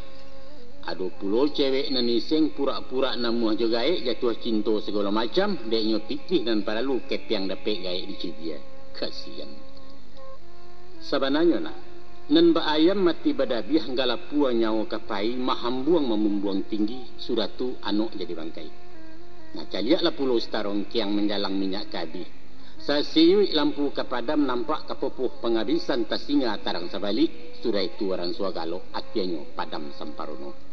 Ado pulo cewek nan iseng, purak-purak namuah jo gaek, jatuah cinto sagalo macam, dek nyo pitih nan paralu, kepiang dapek gaek dicibia. Kasian. Sabananyo nak, nan ba ayam mati badabiah, galapua nyawo ka pai, mahambuang mamumbuang tinggi, sudah tu anok jadi bangkai. Nah, caliaklah pulo Starongkiang manjalang minyak ka abih. Sasiyuik lampu ka padam, nampak ka popoh pangabisan, tasinga tarang sabalik, sudah itu aran suagalo, akianyo padam samparono.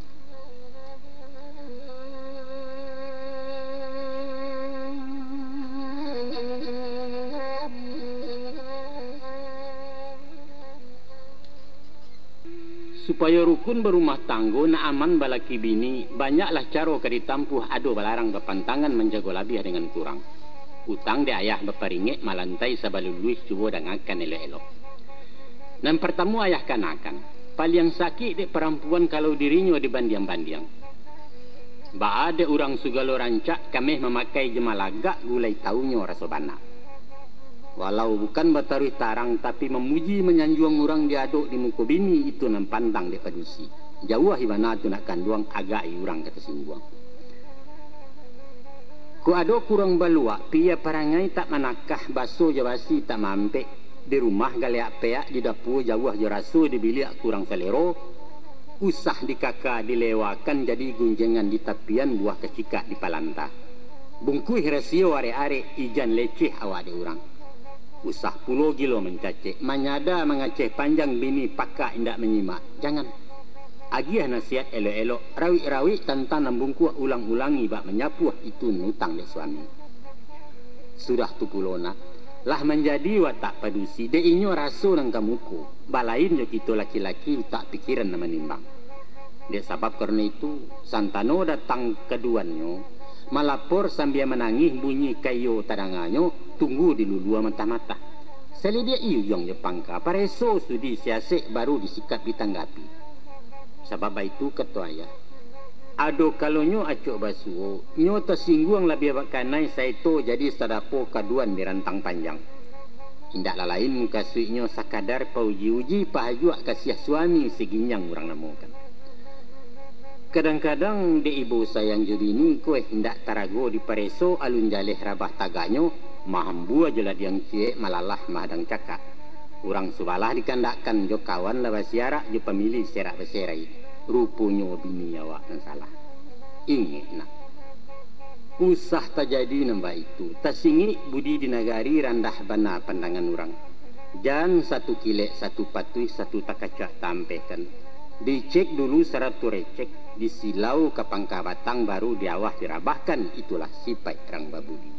Supayo rukun barumah tanggo, nak aman balaki bini, banyaklah caro ka ditampuah, ado balarang bapantangan, manjago labiah dengan kurang. Utang dek ayah baparingek malantai sabaluluih, cubo dangakan elok-elok. Nan partamo ayah kanakan, paliang sakik dek parampuan kalau dirinyo dibandiang-bandiang. Baa dek urang sugalo rancak kameh mamakai jo malagak gulai taunyo raso bana. Walau bukan bataruih tarang, tapi mamuji manyanjuang urang diadok di muko bini, itu nan pandang dek padusi. Jauah ibana tu nak kanduang, agak i urang ka tasingguang. Kok ado kurang baluak, pia parangai tak manakah, baso jo basi tak maampek, di rumah galeak peak, di dapua jauah jo raso, di biliak kurang salero, usah dikaka dilewakan, jadi gunjengan di tapian, buah kacikak di palanta. Bungkuih rasio arek-arek, ijan leceh awak dek urang. Usah pulo gilo mancacek, manyada mangaceh panjang, bini pakak indak manyimak. Jangan. Agiah nasihat elok-elok, rawik-rawik tantang nan bungkuak, ulang-ulangi bak manyapuah, itu nan utang dek suami. Sudah tu pulo nak, lah manjadi watak padusi, dek inyo raso nan ka muko, balain jo kito laki-laki, utak pikiran nan manimbang. Dek sabab karano itu, santano datang kaduannyo, malapor sambia manangih, bunyi kayo tadanganyo, tunggu di lulua matah-matah. Salidiak iujuang jo pangka, pareso sudi siasek, baru disikap ditanggapi. Sabab baitu kato ayah, ado kalonyo acok basuo, nyo tasingguang labiah bakanai, saeto jadi sadapo kaduan di rantang panjang. Indak lah lain mukasuiknyo sakadar pauji-uji, pahajuak kasiah suami si ginjang urang namokan. Kadang-kadang dek ibo sayang jo bini, kueh indak tarago dipareso, alun jaleh rabah tagaknyo, mahambua jo ladiang ciek, malalah mahadang cakak. Urang subalah dikandakkan jo kawan lah basiarak, jo pamilih serak baserai. Ruponyo bini awak nan salah. Ingek nak. Usah tajadi nan baitu, tasingik budi di nagari, randah bana pandangan urang. Jan satu kilek, satu patuih, satu takacak taampehkan. Dicek dulu sarato recek, disilau ka pangka batang, baru di awah dirabahkan, itulah sipaik urang babudi.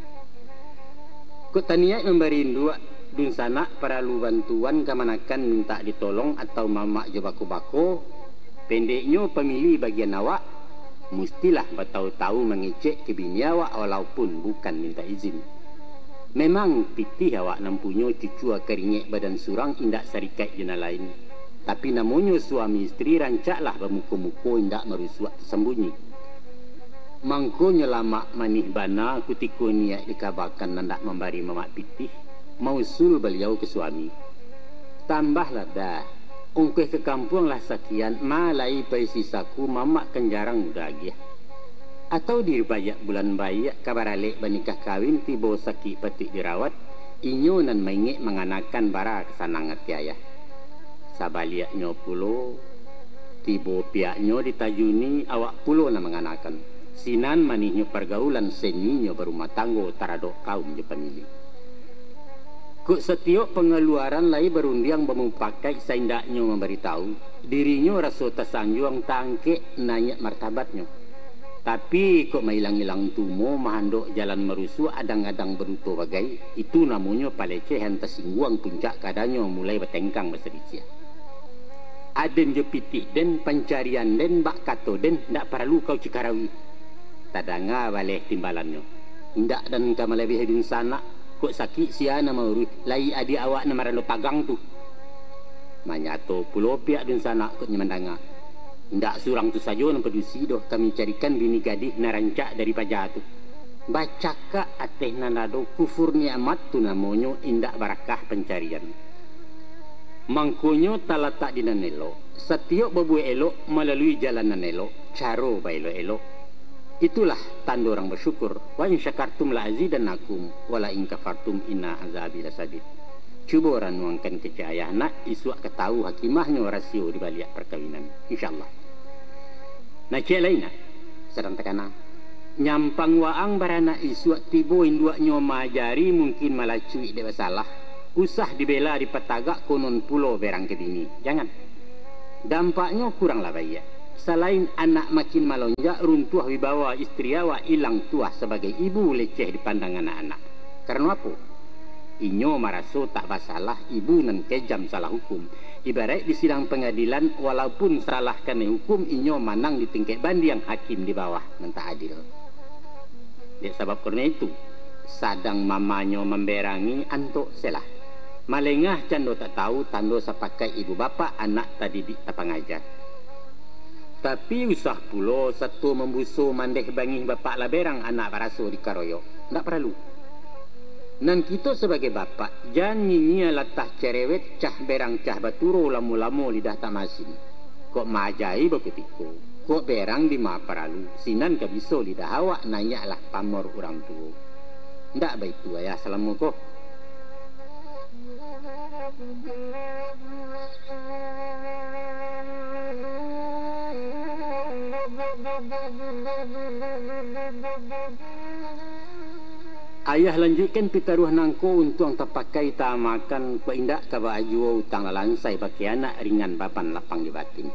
Kok taniaik mambari induak, dunsanak paralu bantuan, kamanakan mintak ditolong, atau mamak jo bako-bako, pendeknyo pamilih bagian awak, mustilah batau-tau mangecek ka bini awak, walaupun bukan mintak izin. Memang pitih awak nan punyo, cucua karingek badan surang, indak sarikaik jo nan lain. Tapi namonyo suami isteri, rancaklah bamuko-muko, indak marusuak tasambunyi. Mangkonyo lamak manih bana, kutiko niaik dikabakan, nandak mambari mamak pitih, mausul baliau ka suami. Tambahlah dah, ongkoh ka kampuang lah sakian, ma lai paisi saku, mamak kan jarang mudah agiah. Atau di baiak bulan baiak, ka baralek banikah kawin, tibo sakik patuik dirawat, inyo nan maingek manganakan, bara ka sanang ati ayah. Sabaliaknyo pulo, tibo piaknyo ditajuni, awak pulo nan manganakan. Sinan manihnyo pargaulan, seninyo barumah tanggo, taradok kaum jo pamilih. Kok satiok pangaluaran lai barundiang bamupakaik, saindaknyo mambaritahu, dirinyo raso tasanjuang, taangkek naiak martabatnyo. Tapi, kok mailang-ilang tumo, mahandok jalan marusuak, adang-adang baduto bagai, itu namonyo palecehan, tasingguang puncak kadanyo, mulai batengkang basalisiah. Aden jo pitih den, pancarian den, bak kato den, ndak paralu kau cikarawi. Tadanga baleh timbalannyo. Indak dan ka malabiahi dunsanak, kok sakik sia nan mauruih, lai adiak awak nan marando pagang tu. Manyato pulo piak dunsanak kok nyo mandanga. Indak surang tu sajo nan padusi doh, kami carikan bini gadih nan rancak dari paja tu. Bacakak ateh nan ado, kufur nikmat tu namonyo, indak barakah pancarian. Mangkonyo talatak di nan elok, satiok babuek elok malalui jalan nan elok, caro baelok-elok. Itulah tando urang basyukur, "Wa in syakartum la azidannakum, wa la in kafartum inna azabi lasadid." Cubo ranuangkan kecek ayah nak, isuak ka tahu hakimahnyo rasio di baliak parkawinan. Insyaallah. Nah, ciek lai nak, sadang takana. Nyampang waang baranak isuak tibo induaknyo maajari, mungkin malacuik dek basalah. Usah dibela dipatagak, konon pulo berang ka bini. Jangan. Dampaknyo kuranglah baiak. Salain anak makin malonjak, runtuah wibawa istri awak, ilang tuah sabagai ibu, leceh dipandang anak-anak. Karano apo? Inyo maraso tak basalah, ibu nan kejam salah hukum. Ibaraik di sidang pangadilan, walaupun salah kanai hukum, inyo manang di tingkek bandiang, hakim di bawah nan tak adil. Dek sabab karano itu, Sadang mamanyo mamberangi antok selah. Malengah cando tak tahu, tando sapakaik ibu bapak anak tadidik tapangaja. Tapi usah pulo sato mambuso mandeh bangih bapak lah berang anak baraso dikaroyok. Ndak paralu. Nan kito sabagai bapak, jan nyinyia latah cerewet cah berang cah baturo lamo-lamo lidah tak masin. Kok maajai bakutiko, kok berang dima paralu, sinan ka biso lidah awak naiaklah pamor urang tuo. Ndak baitu ayah salamo ko. Ayah lanjuikkan pitaruah nangko untuang tapakai taamakan, kok indak ka baa juo utang lah lansai bakeh anak ringan baban lapang di batin.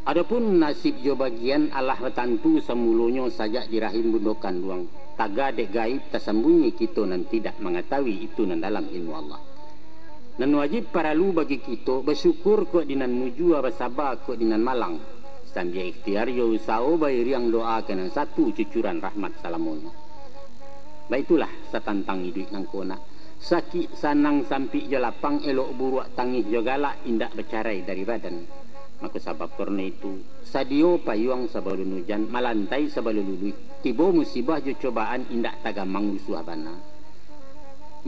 Adopun nasib jo bagian alah batantu samulonyo sajak di rahim bundo kanduang, taga dek gaib tasambunyi kito nan tidak mangatahui itu nan dalam ilmu Allah. Nan wajib paralu bagi kito basyukur kok di nan mujua, basaba kok di nan malang, sambia ikhtiar jo usaho bairiang doa ka nan satu cucuran rahmat salamonyo. Baitulah satantang iduik nangko nak. Sakik, sanang, sampik jo lapang, elok buruak, tangih jo galak, indak bacarai dari badan. Mako sabab karano itu, sadio payuang sabalun ujan, malantai sabalun luluih, tibo musibah jo cobaan, indak tagamang rusuah bana.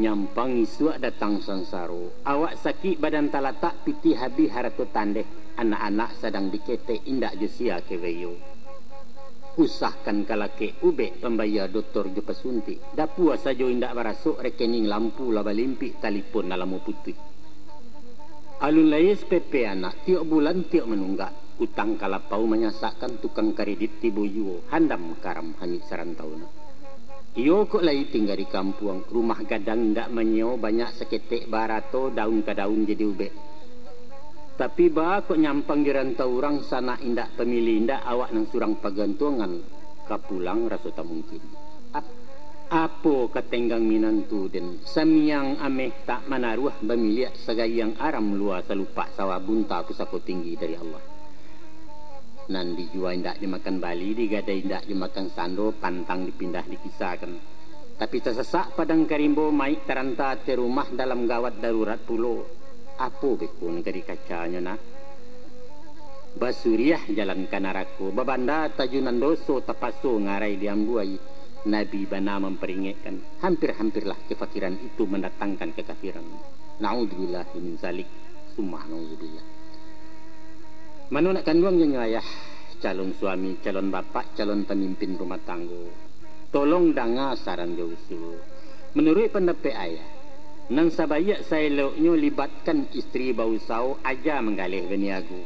Nyampang isuak datang sansaro, awak sakik badan talatak, pitih habih harato tandeh, anak-anak sadang diketek, indak jo sia keweyo. Usahkan kalakek ubek pambayia dotor jo pasuntik, dapua sajo indak barasok, rekening lampu lah balimpik, talipon lah lamo putuih. Alun lai S P P anak, tiok bulan tiok manunggak, utang kalapau manyasakkan, tukang karedit tibo juo, handam karam hanyuik sarantau nak. Iyo kok lai tingga di kampuang, rumah gadang indak manyio, banyak saketek barato, daun ka daun jadi ubek. Tapi baa kok nyampang di rantau urang, sanak indak pamilih indak, awak nan surang pagantuangan, ka pulang raso tak mungkin. Ap-, apo ka tenggang minantu den, samiang ameh tak manaruah, bamiliak sagayang aram lua, salupak sawah bunta, pusako tinggi dari Allah. Nan dijua indak dimakan bali, digadai indak dimakan sando, pantang dipindah dikisakan. Tapi tasasak padang ka rimbo, maik taranta ateh rumah, dalam gawat darurat pulo. Apo beko nagari kacanyo nah? Basuriah jalan ka narako, babanda tajunan doso, tapaso ngarai diambuai. Nabi bana mamparingekkan, hampir-hampirlah kafakiran itu mandatangkan kakafiran. Naudzubillah min zalik, summa naudzubillah. Mano nak kanduang janyo ayah, calon suami, calon bapak, calon pamimpin rumah tanggo. Tolong danga saran jo usul. Manuruik pandapek ayah, nan sabaiak saeloknyo libatkan istri bausaho, aja manggaleh baniago.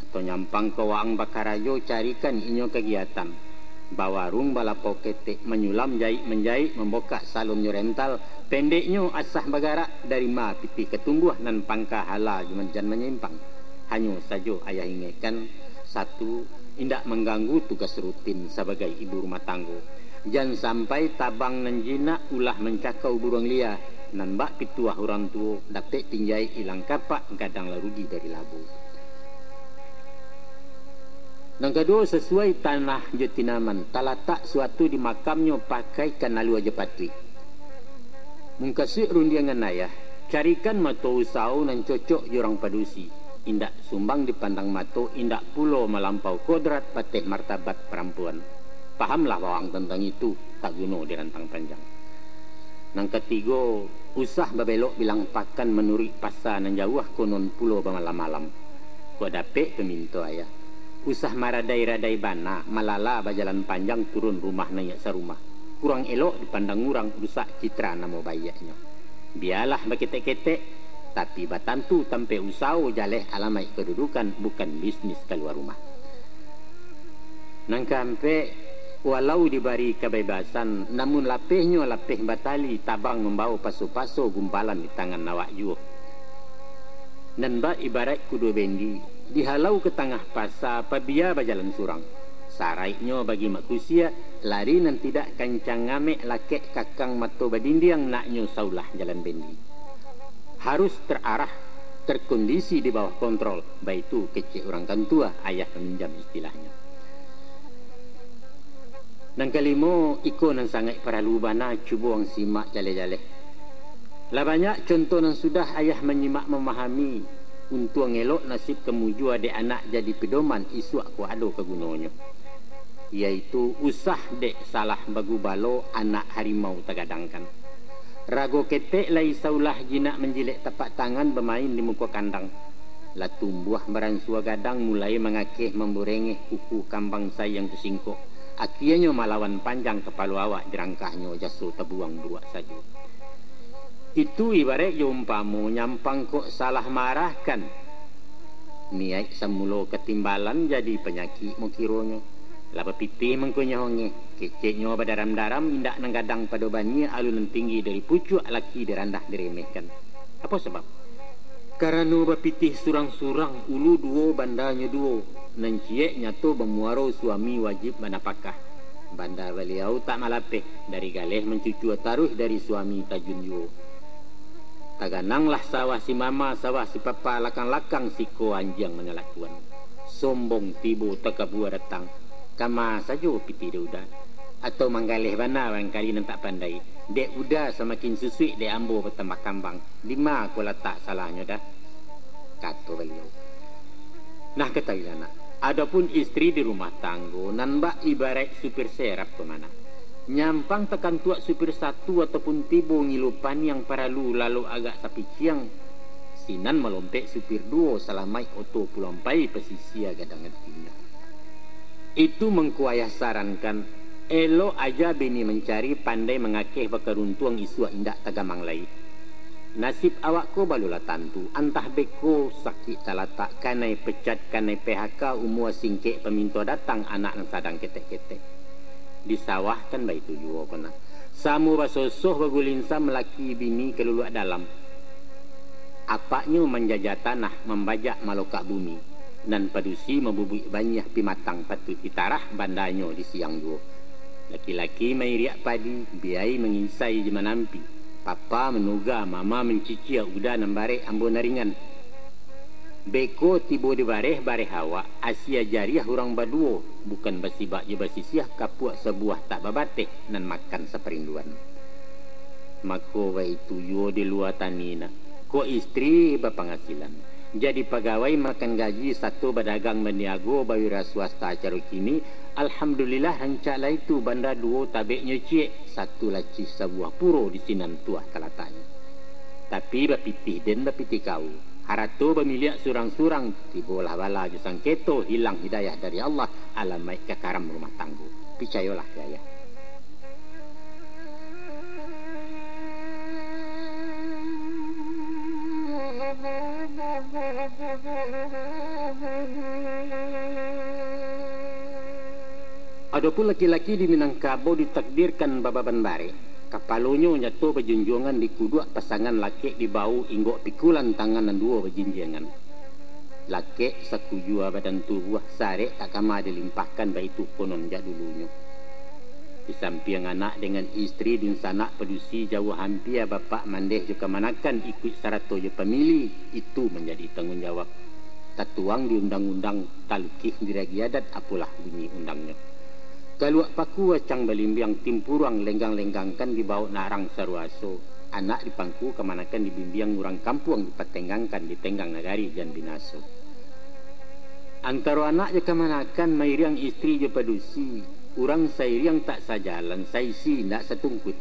Atau nyampang ka waang bakarajo, carikan inyo kagiatan. Bawaruang balapau ketek, manyulam jaik manjaik, mambokak salon jo rental, pendeknyo asah bagarak, dari ma pitih ka tumbuah, nan pangka hala jo manjan manyimpang. Hanyo sajo ayah ingekkan, satu, indak mangganggu tugas rutin sabagai ibu rumah tanggo. Jan sampai tabang nan jinak ulah mancakau buruang lia, nan bak pituah urang tuo, dapek pinjaik ilang kapak, gadang lah rugi dari labo. Nan kaduo, sasuai tanah jo tinaman, talatak suatu di makamnyo, pakaikan alua jo patuik. Mukasuik rundiangan ayah, carikan mato usaho nan cocok jo urang padusi, indak sumbang dipandang mato, indak pulo malampau kodrat, bateh martabat parampuan. Pahamlah bawang tantang itu, tak guno dirantang panjang. Nan katigo, usah babelok bilang pakan, manuruik pasa nan jauah, konon pulo bamalam-malam. Kok dapek paminto ayah, usah maradai-radai bana, malala bajalan panjang, turun rumah naiak sarumah. Kurang elok dipandang urang, rusak citra namo baiaknyo. Bialah baketek-ketek, tapi batantu tampek usaho, jaleh alamaik kadudukan, bukan bisnis kalua rumah. Nan kaampek, walau dibari kabebasan, namun lapehnyo lapeh batali, tabang mambawo paso-paso, gumpalan di tangan awak juo. Nan bak ibaraik kudo bendi, dihalau ka tangah pasa, pabia bajalan surang. Saraiknyo bagi mak kusiak, lari nan tidak kancang ngamek, lakek kakang mato badindiang, naknyo saulah jalan bendi. Harus terarah, terkondisi di bawah kontrol, baitu kecek urang kantua, ayah paminjam istilahnyo. Nan kalimo, iko nan sangaik paralu bana, cubo ang simak jaleh-jaleh. Lah banyak contoh nan sudah ayah manyimak mamahami, untuang elok nasib kamujua dek anak jadi pedoman, isuak ko ado kagunonyo. Yaitu usah dek salah bagubalo anak harimau tagadangkan. Rago ketek lai saulah jinak manjilek tapak tangan bamain di muko kandang. Lah tumbuah baransua gadang mulai mangakeh mamburengeh kuku kambang sayang tu singkok. Akienyo malawan panjang kapalo awak dirangkahnyo jaso tabuang buruak sajo. Itu ibaraik jo umpamo nyampang kok salah maarahkan. Niaik samulo katimbalan jadi panyakik mokironyo. Lah bapitih mangkonyo ongeh, keceknyo badaram-daram indak nan gadang pado baniaik alun nan tinggi dari pucuak laki dirandah diremehkan. Apo sabab? Karano bapitih surang-surang, ulu duo, bandanyo duo, nan ciek nyato bamuaro suami wajib banapakah. Banda baliau tak malapeh, dari galeh mancucua taruih dari suami tajun juo. Tagananglah sawah si mama, sawah si papa, lakang-lakang siko anjiang manyalak tuan. Sombong tibo takabua datang, kama sajo pitih dek uda. Atau manggaleh bana barangkali nan tak pandai, dek uda samakin susuik dek ambo batambah kambang, dima ko latak salahnyo dah? Kato baliau. Nah, katahuilah nak, adopun istri di rumah tanggo nan bak ibaraik supir serap ko mah nak. Nyampang takantuak supir satu ataupun tibo ngilu paniang paralu lalok agak sapiciang, sinan malompek supir duo salamaik oto pulang pai pasisia gadang atinyo. Itu mangko ayah sarankan, elok aja bini mancari, pandai mangakeh bakaruntuang isuak indak tagamang lai. Nasib awak ko balolah tantu, antah beko sakik talatak, kanai pecat, kanai P H K, umua singkek paminto datang, anak nan sadang ketek-ketek. Di sawah kan baitu juo ko nah. Samo basosoh bagulinsa malaki bini kaluluak dalam. Apaknyo manjajah tanah, mambajak malokak bumi, nan padusi mabubuik banyiah pimatang patuik ditarah bandanyo di siang juo. Laki-laki mairiak padi, biai manginsai jo manampi, papa manuga, mama mancicia, uda nan barek, ambo nan ringan. Beko tibo di bareh, bareh awak, asia jariah urang baduo, bukan basibak jo basisiah, kapuak sabuah tak babateh, nan makan saparinduan. Mako baitu juo di lua tani nak, kok istri bapangasilan, jadi pagawai makan gaji, sato badagang baniago, bawira swasta caro kini, alhamdulillah rancak lah itu, banda duo tabeknyo ciek, satu lacih sabuah puro di sinan tuah talataknyo. Tapi bapitih den bapitih kau, harato bamiliak surang-surang, tibolah bala jo sangketo, hilang hidayah dari Allah, alamaik kakaram rumah tanggo. Picayolah, Yayah. Adopun laki-laki di Minangkabau ditakdirkan bababan barek, kapalonyo nyato bajunjuangan di kuduak pasangan, lakek di bahu inggok pikulan, tangan nan duo bajinjiangan. Lakek sakujua badan tubuah, sarek tak kama dilimpahkan, baitu konon jak dulunyo. Di sampiang anak dengan istri, dunsanak padusi jauah ampia, bapak mandeh jo kamanakan, ikuik sarato jo pamili, itu manjadi tangguang jawab. Tatuang di undang-undang, talukih di ragi adat, apolah bunyi undangnyo. Galuak paku acang balimbiang, timpuruang lenggang-lenggangkan, dibaok narang saruaso. Anak dipangku, kamanakan dibimbiang, urang kampuang dipatenggangkan, ditenggang nagari jan binaso. Antaro anak jo kamanakan, mairiang istri jo padusi, urang sairiang tak sajalan, saisi indak satungkuik.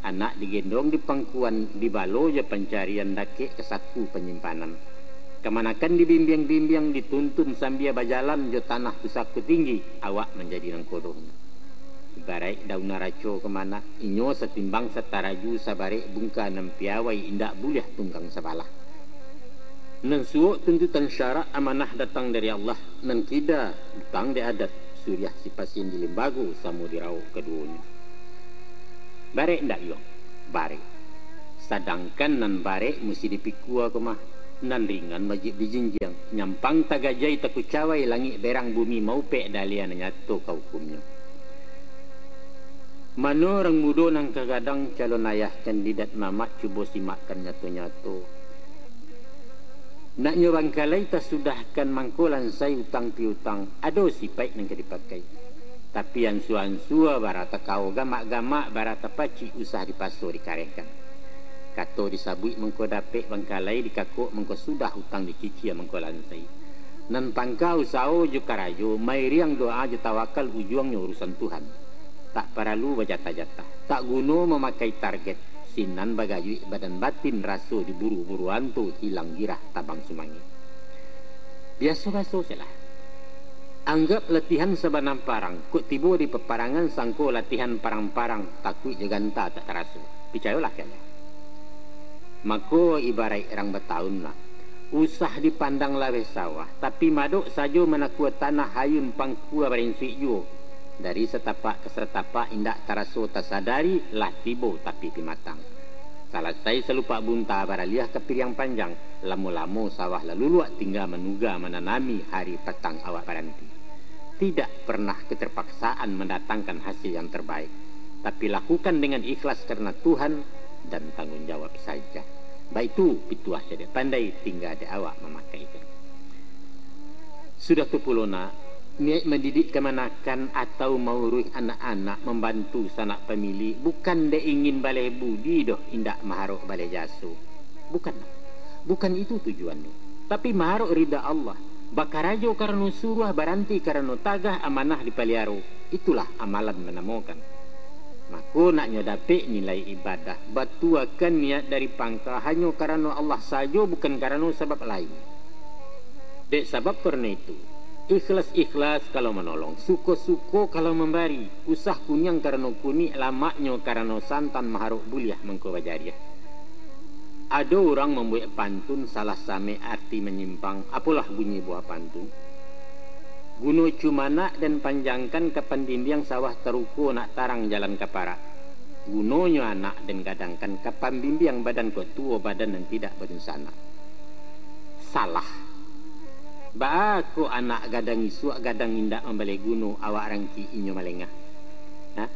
Anak digendong di pangkuan, dibalo jo pancarian, dakek ka saku panyimpanan. Kamanakan dibimbiang-bimbiang, dituntun sambia bajalan, jo tanah pusako tinggi, awak manjadi nangkodohnyo. Ibaraik daun araco ko mah nak, inyo satimbang sataraju, sabarek bungka nan piawai, indak buliah tunggang sabalah. Nan suok tuntutan syarak, amanah datang dari Allah, nan kida utang dek adat, suriah sipasin di limbago, samo diraok kaduonyo. Barek ndak iyo? Barek. Sadangkan nan barek musti dipikua ko mah, nan ringan wajib dijinjiang. Nyampang tagajai takucawai, langik berang bumi maupek, daliah nan nyato ka ukumnyo. Mano urang mudo nan ka gadang, calon ayah kandidat mamak, cubo simakkan nyato-nyato. Naknyo bangkalai tasudahkan, mangko lansai utang piutang, ado sipaik nan ka dipakai. Tapi ansua-ansua bara takao, gamak-gamak bara tapacik, usah dipaso dikarehkan. Kato disabuik mangko dapek bangkalai, dikakok mangko sudah, utang dicicia mangko lansai. Nan pangka usaho jo karajo, mairiang doa jo tawakal, ujuangnyo urusan Tuhan. Tak paralu bajatah-jatah, tak guno mamakai target, sinan bagayuik badan batin, raso diburu-buru anto, hilang girah tabang sumangik. Biaso baso se lah. Anggap latihan sabana parang, kok tibo di paparangan sangko latihan parang-parang, takuik jo ganta tak taraso. Picayolah kalian. Mako ibaraik rang bataun lah. Usah dipandang laweh sawah, tapi madok sajo manakua tanah, hayun pangkua barinsuik juo. Dari satapak ka satapak indak taraso tasadari, lah tibo tapi pimatang. Salasai salupak bunta, baraliah ka piriang panjang, lamo-lamo sawah lah luluak, tingga manuga mananami, hari patang awak baranti. Tidak pernah keterpaksaan mandatangkan hasil yang terbaik, tapi lakukan dengan ikhlas karena Tuhan dan tanggung jawab saja. Baitu pituah cadiak pandai, tingga di awak mamakaikan. Sudah tu pulo nak, niaik mandidik kamanakan atau mauruih anak-anak, mambantu sanak pamili, bukan dek ingin baleh budi doh, indak maharok baleh jaso. Bukan nak. Bukan itu tujuannyo. Tapi maharok rida Allah. Bakarajo karano suruah, baranti karano tagah, amanah dipaliaro. Itulah amalan manamokan. Mako, naknyo dapek nilai ibadah, batuakan niat dari pangka hanyo karano Allah sajo, bukan karano sabab lain. Dek sabab karano itu, ikhlas-ikhlas kalau manolong, suko-suko kalau mambari, usah kuniang karano kunik, lamaknyo karano santan, maharok buliah mangko bajariah. Ado urang mambuek pantun salah samek arti manyimpang, apolah bunyi buah pantun? Guno cumanak den panjangkan, ka pandindiang sawah taruko, nak tarang jalan ka parak. Gunonyo anak den gadangkan, ka pambimbiang badan kok tuo, badan nan tidak badunsanak. Salah. Baa kok anak gadang isuak, gadang indak mambaleh guno, awak rangkik inyo malengah? Ha?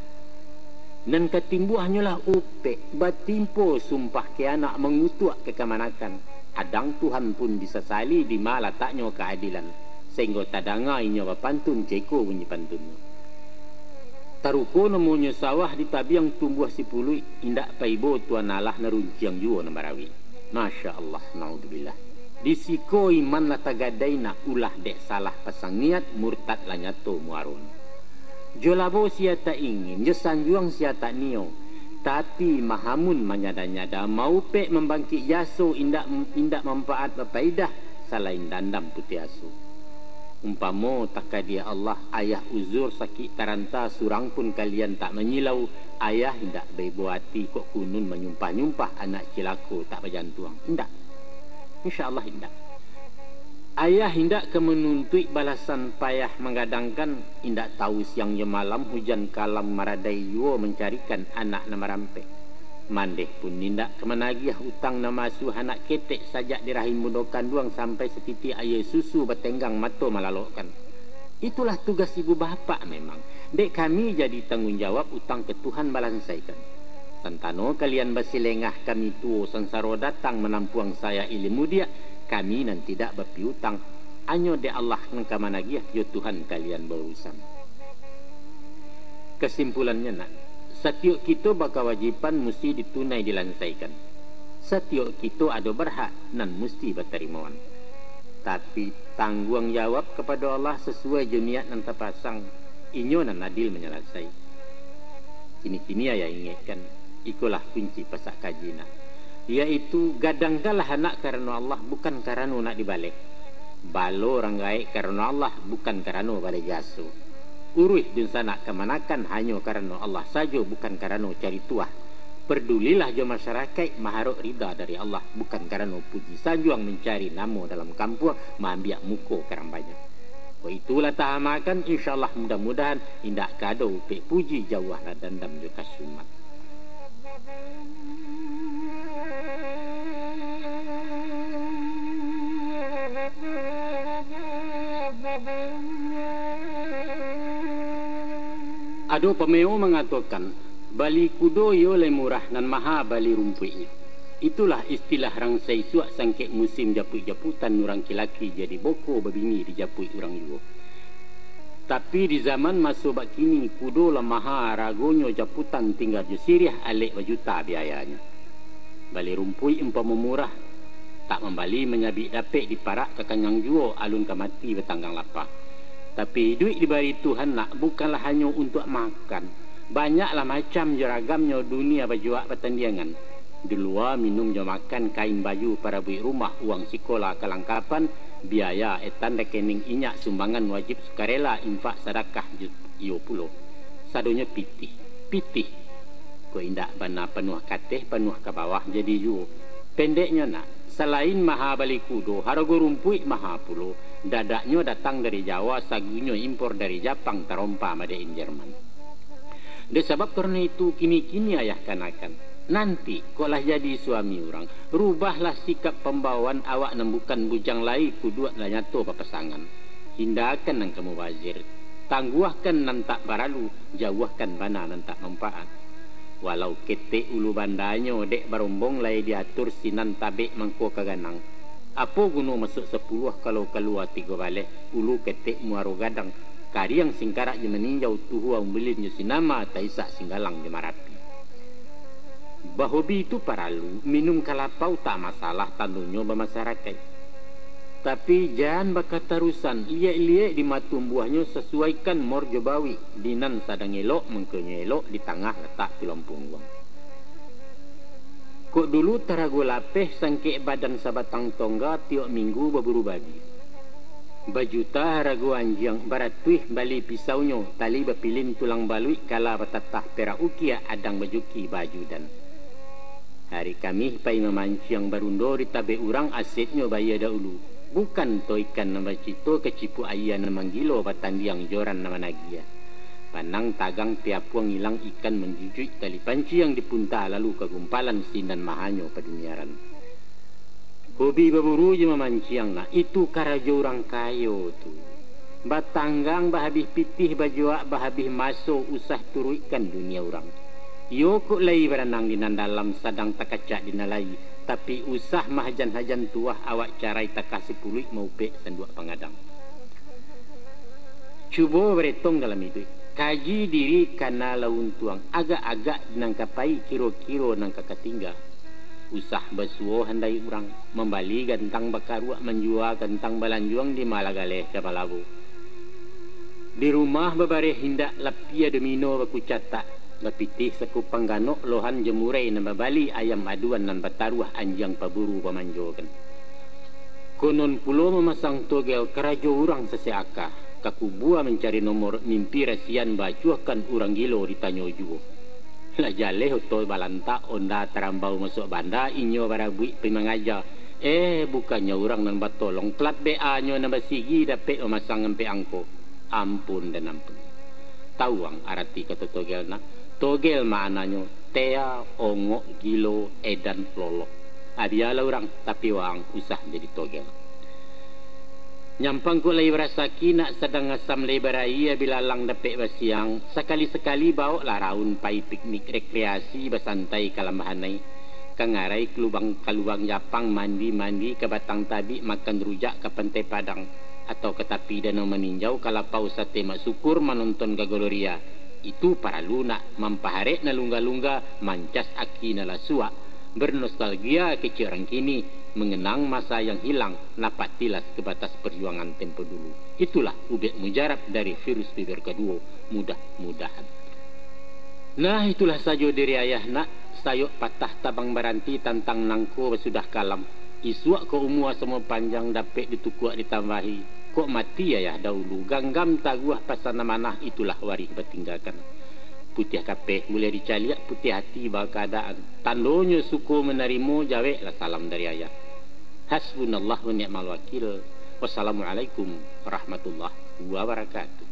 Nan katimbuahnyo lah upek, batimpo sumpah ka anak, mangutuak ka kamanakan. Kadang Tuhan pun disasali, dima lataknyo kaadilan, sainggo tadanga inyo bapantun, ceko bunyi pantunnyo. Taruko namonyo sawah, di tabiang tumbuah sipuluik, indak paibo tuan alah, nan runciang juo nan barawik. Masya Allah, naudzubillah. Di siko iman lah tagadai, nak ulah dek salah pasang niat, murtad lah nyato muaronyo. Jo labo sia tak ingin, jo sanjuang sia tak nio, tapi mahamun manyada-nyada, maupek mambangkik jaso, indak, indak manfaat bapaidah, salain dandam putiah aso. Umpamo takadiah Allah, ayah uzur sakik taranta, surang pun kalian tak manyilau, ayah indak baibo ati, kok kunun manyumpah-nyumpah, anak cilako tak bajantuang. Indak. Insya Allah indak. Ayah indak ka manuntuik balasan payah manggadangkan, indak tahu siang jo malam, hujan kalam maradai juo, mancarikan anak nan marampek. Mandeh pun indak ka managiah utang, nan maasuah anak ketek sajak di rahim bundo kanduang, sampai satitiak aia susu batenggang mato malalokkan. Itulah tugas ibu bapak memang. Dek kami jadi tanggung jawab, utang ka Tuhan balansaikan. Santano kalian basilengah, kami tuo sansaro datang, manampuang sayak ilmu diak, kami nan tidak bapiutang. Hanyo dek Allah nan ka managiah, jo Tuhan kalian baurusan. Kasimpulannyo nak, satiok kito bakawajiban musti ditunai dilansaikan. Satiok kito ado barhak nan musti batarimoan. Tapi, tangguang jawab kapado Allah sasuai jo niat nan tapasang, Inyo nan adil manyalasai. Kini-kini ayah ingekkan, ikolah kunci pasak kaji nak, yaitu gadangkanlah anak karano Allah, bukan karano nak dibaleh. Balo urang gaek karano Allah, bukan karano baleh jaso. Uruih dunsanak kamanakan hanyo karano Allah sajo, bukan karano cari tuah. Perdulilah jo masyarakaik, maharok rida dari Allah, bukan karano puji sanjuang, mancari namo dalam kampuang, maambiak muko ka urang banyak. Kok itulah tahamakan, insya Allah, mudah-mudahan indak ka ado upek puji, jauahlah dandam jo kasumat. Ado pameo mangatokan, bali kudo iyo lai murah, nan maha bali rumpuiknyo. Itulah istilah rang saisuak, sangkek musim japuik-japutan, urang kilaki jadi boko, babini dijapuik urang juo. Tapi di zaman maso bak kini, kudo lah maha aragonyo, japutan tingga jo siriah alek bajuta biayanyo. Bali rumpuik umpamo murah, tak mambali manyabik dapek, diparak ka kanyang juo, alun ka mati batanggang lapa. Tapi iduik dibari Tuhan nak bukanlah hanyo untuak makan. Banyaklah macam jo ragamnyo dunia bajuak batandiangan. Di lua minum jo makan, kain baju, parabuik rumah, uang sikola, kalangkapan, biaya etan rekening inyak, sumbangan wajib sukarela, infak sadakah ju-, iyo pulo. Sadonyo pitih, pitih. Kok indak bana panuah kateh, panuah ka bawah jadi juo. Pendeknyo nak, salain maha bali kudo, harago rumpuik maha pulo. Dadaknyo datang dari Jawa, sagunyo impor dari Japang, tarompa made in Jerman. Dek sabab karano itu, kini-kini ayah kanakan, nanti kok lah jadi suami urang, rubahlah sikap pambawaan awak nan bukan bujang lai, kuduak lah nyato bapasangan. Hindakan nan ka mubazir, tangguahkan nan tak paralu, jauahkan bana nan tak manfaat. Walau ketek ulu bandanyo, dek barombong lai diatur, sinan tabek mangko ka ganang. Apo guno masuak sapuluah, kalau kalua tigo baleh, ulu ketek muaro gadang, kariang singkarak jo maninjau, tuhua umbilin jo sinama, taisak singgalang jo marapi. Bahobi tu paralu, minum kalapau tak masalah, tandonyo bamasarakaik. Tapi jan bakatarusan, liek-liek di ma tumbuahnyo, sasuaikan mor jo bawik, di nan sadang elok, mangkonyo elok, di tangah latak tulang pungguang. Kok dulu tarago lapeh, sangkek badan sabatang tongga, tiok minggu baburu babi. Bajuta harago anjiang, baratuih bali pisaunyo, tali bapilin tulang baluik, kala batatah perak ukia, adang bajuki baju dan. Hari Kamih pai mamanciang, barundo di tabek urang, asetnyo bayia dahulu. Bukan to ikan nan bacito, kacipuak ayie nan manggilo, batandiang joran nan managiah. Panang tagang tiapuang ilang, ikan manjujuik tali panciang, dipunta lalu ka gumpalan, sinan mahanyo paduniaran. Hobi baburu jo mamanciang nak, itu karajo urang kayo tu. Batanggang bahabih pitih, bajuak bahabih maso, usah turuikkan dunia urang. Iyo kok lai baranang di nan dalam, sadang takacak di nan lai, tapi usah mahajan-hajan tuah, awak carai takah sipuluik, maupek sanduak pangadang. Cubo baretong dalam iduik, kaji diri kana lah untuang, agak-agak nan ka pai, kiro-kiro nan ka katingga. Usah basuo handai urang, mambali gantang bakaruak, manjua gantang balanjuang, di ma lah galeh ka balabu. Di rumah babareh indak, lapia domino bakucatak, bapitih sakupang ganok, lohan jo murai nan babali, ayam aduan nan bataruah, anjiang paburu bamanjokan. Konon pulo mamasang togel, karajo urang sasek aka, ka kubua mancari nomor, mimpi rasian baacuahkan, urang gilo ditanyo juo. Lah jaleh oto balantak, onda tarambau masuak banda, inyo barabuik pai mangaja. Eh, bukannyo urang nan batolong, plat B A-nyo nan basigi, dapek mamasang ampek angko. Ampun dan ampun. Tawuang arati kato togel nak? Togel maknanyo tea, ongok, gilo, edan, lolok. Abialah urang, tapi waang usah jadi togel. Nyampang kok lai barasaki, nak sadang asam lai barayie, bilalang dapek basiang, sakali-sakali bawoklah raun, pai piknik rekreasi, basantai ka lambahanai, ka ngarai ka lubang, ka lubang Japang, mandi-mandi ka Batang Tabik, makan rujak ka Pantai Padang, atau ka tapi Danau Maninjau, ka lapau sate Mak Sukur, manonton ka Gloria. Itu paralu nak mampaharek nan lungga-lungga, mancas aki nan lah suak, bernostalgia kecek urang kini, mengenang masa yang hilang, napatilah ke batas perjuangan tempo dulu. Itulah ubek mujarab dari virus fever kaduo, mudah-mudahan. Nah, itulah sajo diri ayah nak, sayok patah tabang baranti tantang nangko basudah kalam. Isuak ko umua samo panjang dapek ditukuak ditambahi. Kok mati ayah dahulu, ganggam taguah pasan amanah, itulah warih batinggakan. Putiah kapeh buliah dicaliak, putiah ati bakaadaan. Tandonyo suko manarimo, jaweklah salam dari ayah. Hasbunallah wa ni'mal wakil. Wassalamualaikum warahmatullahi wabarakatuh.